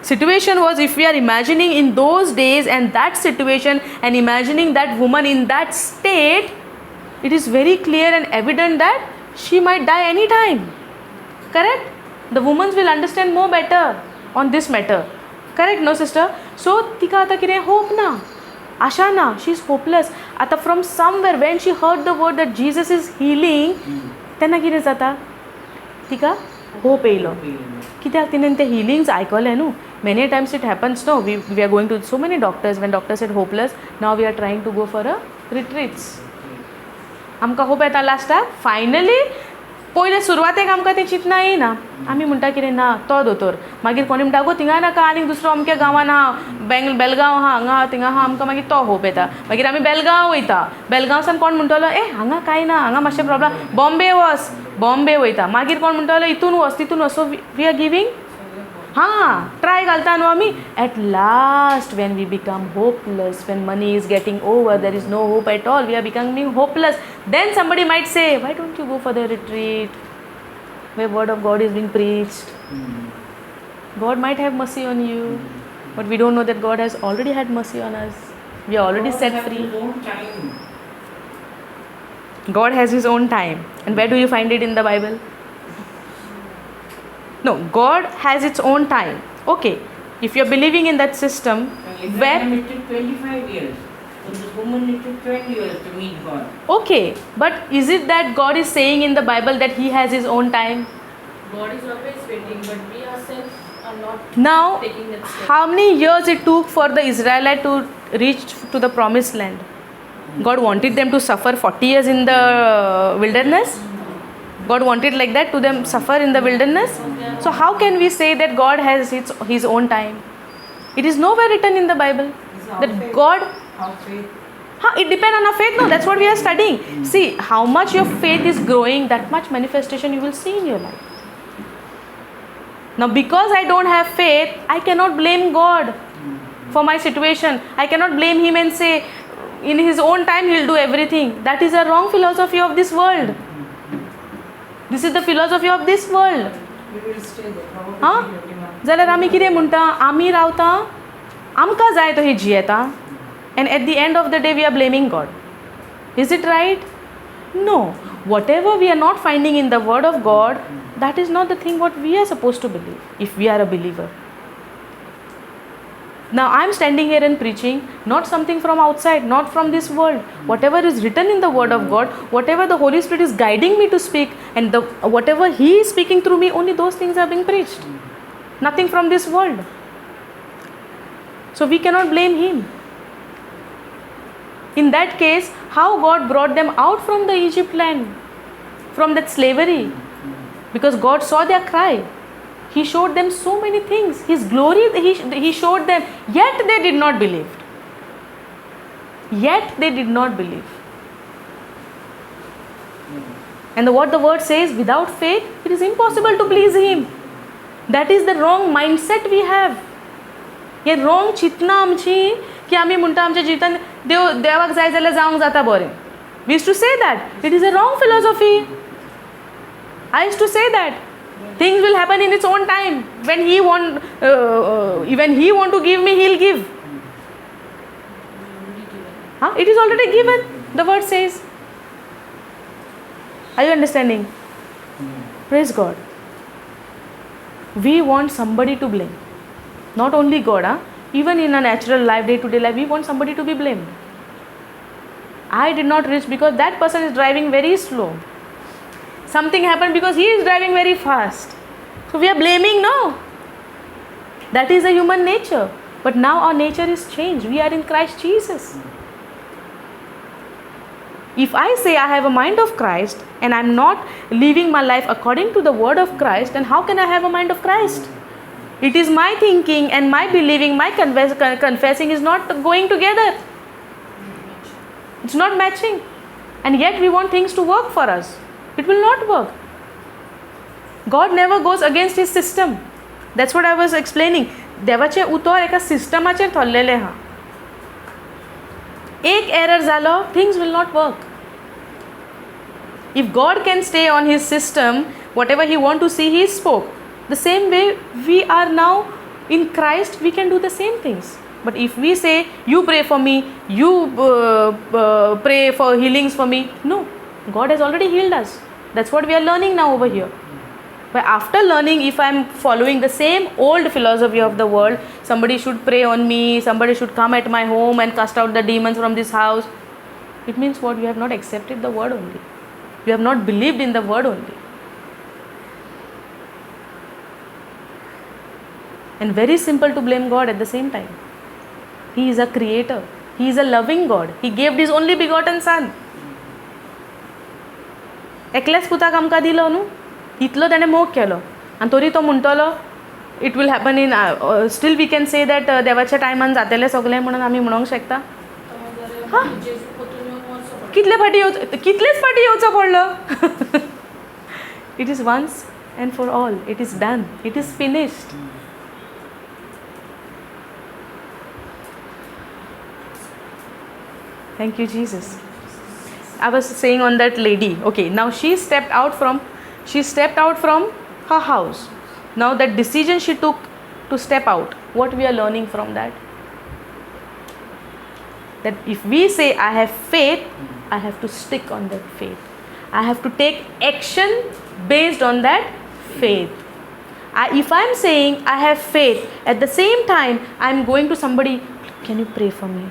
Situation was, if we are imagining in those days and that situation and imagining that woman in that state, it is very clear and evident that she might die any time. Correct? The women will understand more better on this matter. Correct, no sister? So tika आता कितें hope ना, आशा ना, she is hopeless. आतां from somewhere when she heard the word that Jesus is healing, तेन्ना कितें जाता? तिका hope येयलो. कित्याक तिणें ते हिलिंग्स आयकलें न्हू. Many times it happens no, we are going to so many doctors. When doctor said hopeless, now we are trying to go for a retreats. आमकां होप येता लास्टाक फायनली पयले सुरवातेक आमकां तें चिंतना येना, आमी म्हणटा कितें ना तो दोतोर, मागीर कोणी म्हणटा गो थिंगा नाका आनीक दुसरो अमक्या गांवान आहा, बेलगांव आहा, हांगा आहा, थिंगा आहा, आमकां मागीर तो होप येता. मागीर आमी बेलगांव वयता, बेलगांवसान कोण म्हणटलो ए हांगा कांय ना, हांगा मातशें प्रॉब्लम, बॉम्बे वच, बॉम्बे वयता. मागीर कोण म्हणटलो हितून वच तितून वच. सो we are giving, हां ट्राय घालता न्हू आमी. At last when we become hopeless, when money is getting over, there is no hope at all, we are becoming hopeless, then somebody might say why don't you go for the retreat where word of God is being preached. God might have mercy on you, but we don't know that God has already had mercy on us. We are already set free. God has his own time. And where do you find it in the Bible? No, God has its own time. Okay, if you are believing in that system, where... It took 25 years. So this woman, it took 20 years to meet God. Okay, but is it that God is saying in the Bible that he has his own time? God is always waiting, but we ourselves are not now, taking that step. How many years it took for the Israelite to reach to the promised land? God wanted them to suffer 40 years in the wilderness? God wanted like that to them suffer in the wilderness? So how can we say that God has his own time? It is nowhere written in the Bible that God... Faith. It depends on our faith. No, that's what we are studying. See, how much your faith is growing, that much manifestation you will see in your life. Now, because I don't have faith, I cannot blame God for my situation. I cannot blame him and say, in his own time he will do everything. That is a wrong philosophy of this world. This is the philosophy of this world. हां, जाल्यार आमी कितें म्हणटा, आमी रावता, आमकां जाय तो ही जियेता, and at the end of the day we are blaming God. Is it right? No. Whatever we are not finding in the word of God, that is not the thing what we are supposed to believe if we are a believer. Now I am standing here and preaching not something from outside, not from this world. Whatever is written in the word of God, whatever the Holy Spirit is guiding me to speak, and the whatever He is speaking through me, only those things are being preached. Nothing from this world. So we cannot blame Him. In that case, how God brought them out from the Egypt land, from that slavery? Because God saw their cry. He showed them so many things. His glory, he showed them. Yet they did not believe. Yet they did not believe. And what the word says, without faith, it is impossible to please Him. That is the wrong mindset we have. Hey wrong चिंतना आमची की आमी म्हणटा आमच्या जिवितान देव देवाक जाय जाल्यार जावंक जाता बरें. We used to say that. It is a wrong philosophy. I used to say that. Things will happen in its own time. When he want, when he want to give me, he'll give. Huh? It is already given. The word says. Are you understanding? Praise God. We want somebody to blame. Not only God, huh? Even in a natural life, day-to-day life, we want somebody to be blamed. I did not reach because that person is driving very slow. Something happened because he is driving very fast. So we are blaming, no. That is a human nature. But now our nature is changed. We are in Christ Jesus. If I say I have a mind of Christ and I am not living my life according to the word of Christ, then how can I have a mind of Christ? It is my thinking and my believing, my confessing is not going together. It's not matching. And yet we want things to work for us. It will not work. God never goes against His system. That's what I was explaining. देवाचें उतर एका सिस्टमाचेर थरलेलें आहा. एक error जालो, things will not work. If God can stay on His system, whatever He want to see, He spoke. The same way we are now in Christ, we can do the same things. But if we say, you pray for me, you pray for healings for me, no. God has already healed us. That's what we are learning now over here. But after learning, if I am following the same old philosophy of the world, somebody should pray on me, somebody should come at my home and cast out the demons from this house, it means what? You have not accepted the word only. You have not believed in the word only. And very simple to blame God at the same time. He is a creator. He is a loving God. He gave His only begotten Son. एकल्याच पुताक आमकां दिलो न्हू, इतलो ताणें मोग केलो. आनी तरी तो म्हणटलो it will happen in still we can say that देवाच्या टायमान जातलें सगळें म्हणून आमी म्हणोंक शकता. हां, कितले फाटी येवचो, कितलेच फाटी येवचो पडलो. It is once and for all, it is done, it is finished. Thank you Jesus. I was saying on that lady. Okay, now she stepped out from her house. Now that decision she took to step out, what we are learning from that? That if we say I have faith, I have to stick on that faith. I have to take action based on that faith. If I am saying I have faith, at the same time I am going to somebody, can you pray for me?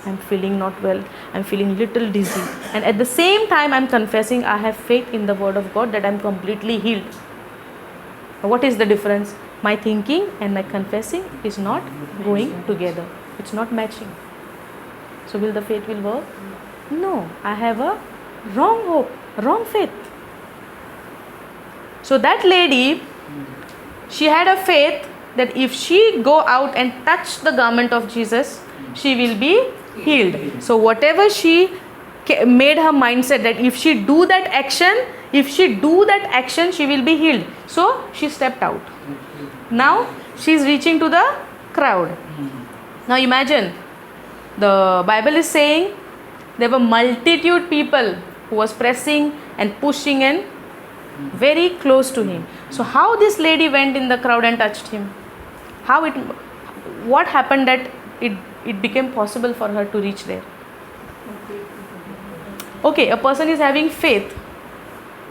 I am feeling not well, I am feeling little dizzy, and at the same time I am confessing I have faith in the word of God that I am completely healed. What is the difference? My thinking and my confessing is not going together. It's not matching. So will the faith will work? No, I have a wrong hope, wrong faith. So that lady, she had a faith that if she go out and touch the garment of Jesus, she will be healed. So whatever she made her mindset that if she do that action, she will be healed. So she stepped out. Now she is reaching to the crowd. Now imagine, the Bible is saying there were multitude people who was pressing and pushing and very close to him. So how this lady went in the crowd and touched him? What happened that it became possible for her to reach there? Okay, a person is having faith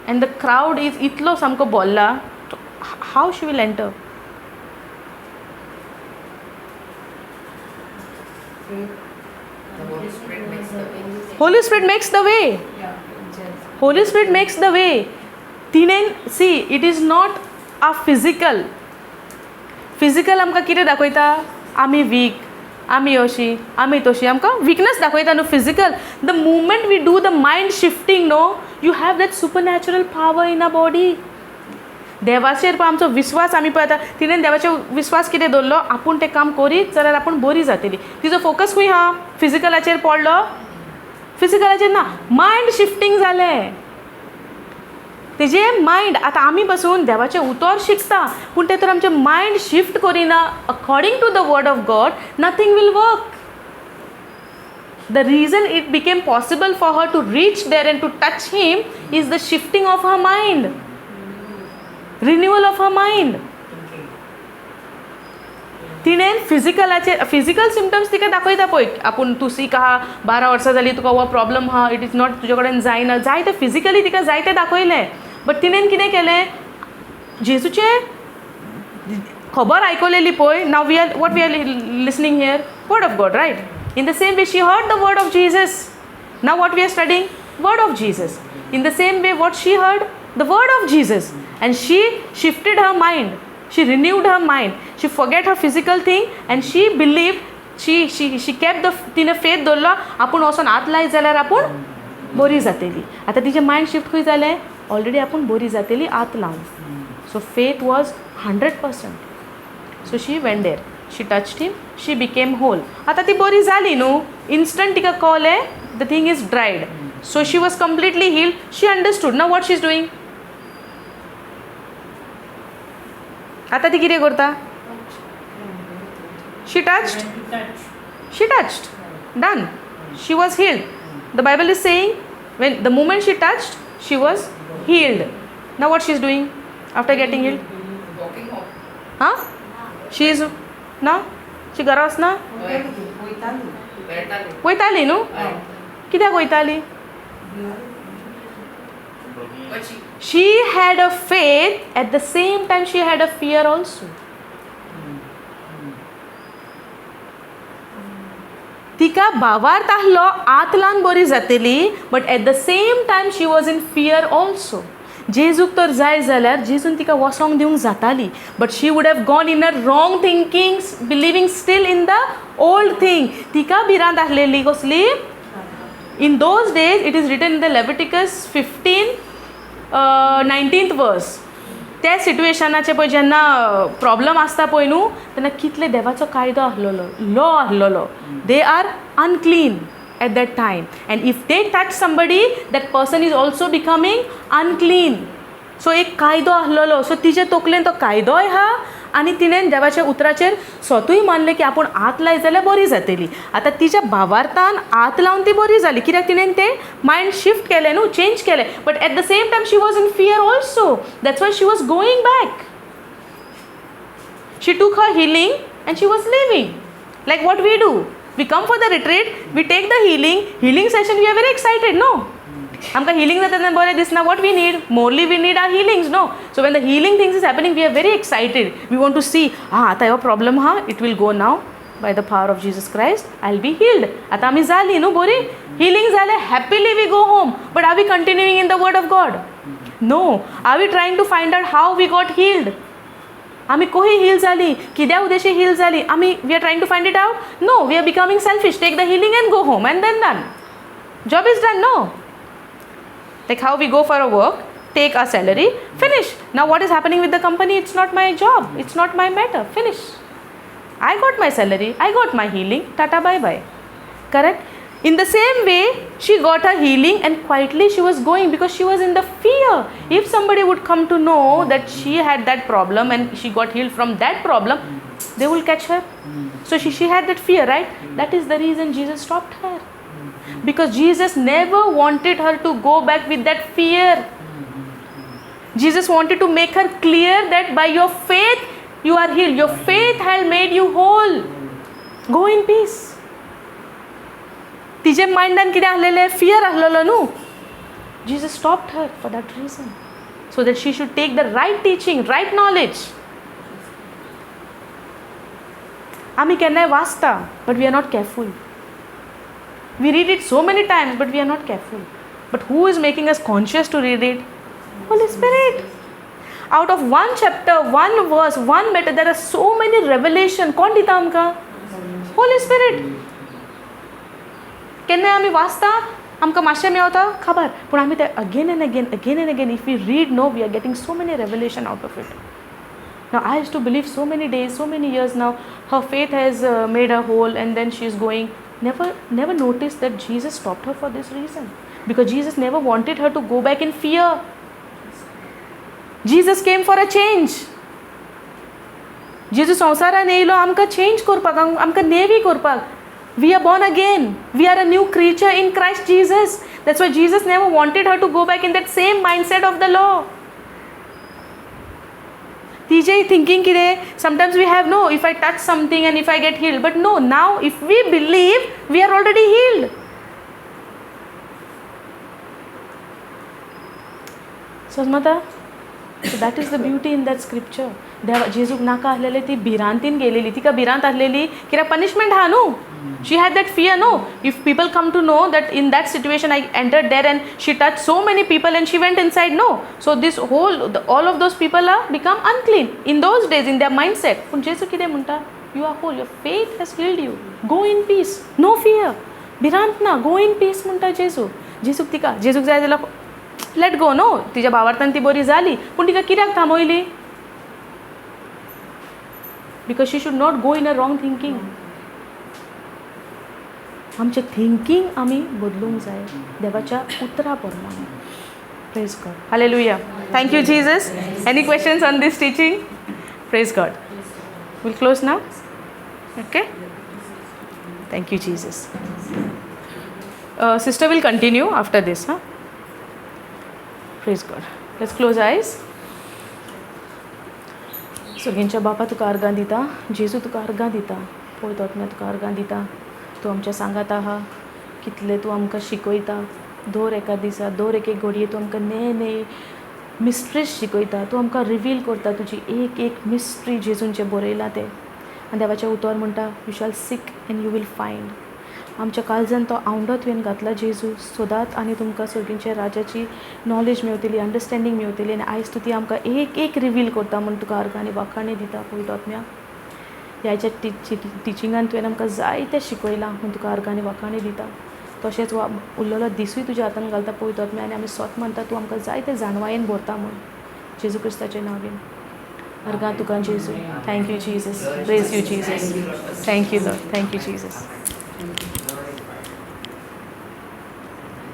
and the crowd is itlo samko bolla, how she will enter? The Holy Spirit makes the way. Holy Spirit makes the way. Holy Spirit makes the way. तिणेन, see, it is not a physical. Physical आमकां कितें दाखयता? आमी week, आमी अशी, आमी तशी, आमकां weakness दाखयता न्हू physical. The moment we do the mind shifting no, you have that supernatural power in a body. देवाचेर पण आमचो विस्वास आमी पळयता. तिणेन देवाचेर विस्वास कितें दवरलो, आपूण तें काम करीत जाल्यार आपूण बरी जातली. तिजो फोकस खंय आहा? फिजिकलाचेर पडलो? फिजिकलाचेर ना, मायंड शिफ्टींग जालें तेजें मायंड. आतां आमी बसून देवाचें उतर शिकता, पूण तें तर आमचें मायंड शिफ्ट करिना according to the word of God, nothing will work. The reason it became possible for her to reach there and to touch him is the shifting of her mind, renewal of her mind. तिणेन फिजिकलाचेर physical symptoms तिका दाखयता पळय, आपूण तूं सीक आहा, 12 वर्सां जालीं तुका हो प्रॉब्लम आहा, it is not तुजे कडेन जायना, जायते फिजिकली तिका जायते दाखयलें. बट तिणेन कितें केलें, जेजूचें खबर आयकलेली पळय. Now we are what we are listening here, word of God, right? In the same way she heard the word of Jesus. Now what we are studying, word of Jesus. In the same way what she heard, the word of Jesus, and she shifted her mind. She renewed her mind. She forget her physical thing and she believed. She kept the तिने faith दवरलो, आपूण वचोन हात लायत जाल्यार आपूण बरी जातली. आतां तिचें मायंड शिफ्ट खंय जालें, ऑलरेडी आपूण बरी जातली हात लावन. So faith was 100%. So she went there, she touched him, she became whole. आतां ती बरी जाली न्हू, इन्स्टंट तिका कळलें the thing is dried. So she was completely healed. She understood now what she is doing. आतां ती कितें करता? She touched, she touched, done, she was healed. The Bible is saying when the moment she touched, she was healed. Now what she is doing after getting healed? Walking home. हां, she is ना, शी घरा वचना वयताली न्हू, कित्याक वयताली? She had a faith, at the same time she had a fear also. तिका भावार्थ आहलो आतलान बरी जातली, but at the same time she was in fear also. जेजूक तर जाय जाल्यार जेजून तिका वसोंक दिवंक जाताली, but she would have gone in a wrong thinking, believing still in the old thing. तिका भिरांत आहलेली कसली? In those days it is written in the Leviticus 15 19th verse. त्या सिट्युएशनाचे पळय जेन्ना प्रॉब्लम आसता पळय न्हू तेन्ना कितले देवाचो कायदो आसलेलो, लॉ आसलेलो. They are unclean at that time, and if they touch somebody that person is also becoming unclean. So एक कायदो आसलेलो. सो तिजे तकलेन तो कायदोय आहा आनी तिणेन देवाच्या उतराचेर स्वतूय मानलें की आपूण हात लायत जाल्यार बरी जातली. आतां तिच्या भावार्थान हात लावन ती बरी जाली कित्याक तिणेन तें मायंड शिफ्ट केलें न्हू, चेंज केलें. But at the same time she was in fear also, that's why she was going back. She took her healing and she was living like what we do. We come for the retreat, we take the healing, healing session, we are very excited, no? आमकां healing जाता तेन्ना बरें दिसना. What we need morely, we need our healings, no? So when the healing things is happening we are very excited. We want to see, आं आतां हो problem आहा, it will go now by the power of Jesus Christ, I will be healed. आतां आमी जालीं न्हू बरी, healing जालें, happily we go home. But are we continuing in the word of God? No. Are we trying to find out how we got healed? आमी कोही hill जाली, कित्या उद्देशी हील जाली, आमी we are trying to find it out? No, we are becoming selfish. Take the healing and go home and then done, job is done, no? Like how we go for a work, take our salary, finish. Now what is happening with the company? It's not my job, it's not my matter, finish. I got my salary, I got my healing, tata bye bye. Correct? In the same way, she got her healing and quietly she was going because she was in the fear. If somebody would come to know that she had that problem and she got healed from that problem, they will catch her. So she had that fear, right? That is the reason Jesus stopped her. Because Jesus never wanted her to go back with that fear. Jesus wanted to make her clear that by your faith you are healed. Your faith has made you whole. Go in peace. तिजे मायंडान कितें आसलेलें, fear आसलेलो न्हू. Jesus stopped her for that reason, so that she should take the right teaching, right knowledge. आमी केन्नाय वाचता, but we are not careful. We read it so many times, but we are not careful. But who is making us conscious to read it? Holy Spirit. Out of one chapter, one verse, one matter, there are so many revelation. कोण दिता आमकां? Holy Spirit. केन्नाय आमी वाचता, आमकां मातशें मेवता खबर, पूण आमी ते again and again, again and again, if we read, no, we are getting so many revelation out of it. Now I used to believe so many days, so many years now, her faith has made her whole and then she is going. Never noticed that Jesus stopped her for this reason. Because Jesus never wanted her to go back in fear. Jesus came for a change. Jesus संवसारान येयलो आमकां change करपाक, आमकां नेवी करपाक. We are born again. We are a new creature in Christ Jesus. That's why Jesus never wanted her to go back in that same mindset of the law. तिजे thinking कितें, sometimes we have, no, if I touch something and if I get healed. But no, now if we believe, we are already healed. समजता? So that is the beauty in that scripture. देवा जेजूक नाका आसलेलें, ती भिरांतीन गेलेली. तिका भिरांत आसलेली कित्याक पनिशमेंट आहा न्हू. She had that fear, no? If people come to know that in that situation I entered there and she touched so many people and she went inside, no. So this whole, all of those people are become unclean in those days, in their mindset. पूण जेजू कितें म्हणटा? You are whole, your faith has healed you. Go in peace, no fear. भिरांत ना, go in peace म्हणटा जेजू. जेजूक तिका, जेजूक जाय जाल्यार let go, न्हू. तिच्या भावार्थान ती बरी जाली, पूण तिका कित्याक थांबयली? Because she should not go in a wrong thinking. आमचें थिंकींग आमी बदलूंक जाय देवाच्या उतरा प्रमाणे. Praise God. Hallelujah. Thank you Jesus. Any questions on this teaching? Praise God. Will close now. Okay, thank you Jesus. Sister will continue after this. हां, praise God. Let's close eyes. सर्गींच्या बापा, तुका अर्गां दिता. जेजू, तुका अर्गां दिता. पळय तोतम्या, तुका अर्गां दिता. तूं आमच्या सांगात आहा, कितलें तूं आमकां शिकयता. दर एका दिसा, दर एक एक घडये तूं आमकां ने ने मिस्ट्रीज शिकयता. तूं आमकां रिवील करता तुजी एक एक मिस्ट्री जेजून जें बरयलां तें. आनी देवाचें उतर म्हणटा, you shall seek and you will find. आमच्या काळजान तो आवंडो तुवें घातला जेजू, सोदात आनी तुमकां सर्गीच्या राजाची नॉलेज मेवतली, अंडरस्टँडींग मेवतली. आनी आयज तूं ती आमकां एक एक रिवील करता म्हूण तुका अर्गां आनी वाखाणी दिता. पवित्र आत्म्या, ह्या टिचिंगान तुवें आमकां जायतें शिकयलां म्हूण तुका अर्गां आनी वाखाणी दिता. तशेंच वा उरलेलो दिसूय तुज्या हातान घालता पवित्र आत्म्या आनी आमी सोत मानता तूं आमकां जायते जाणवायेन भरता म्हूण जेजू क्रिस्ताचे नांव घेवन अर्गां तुका जेजू. Thank you Jesus. Praise you Jesus. Thank you Lord. Thank you Jesus.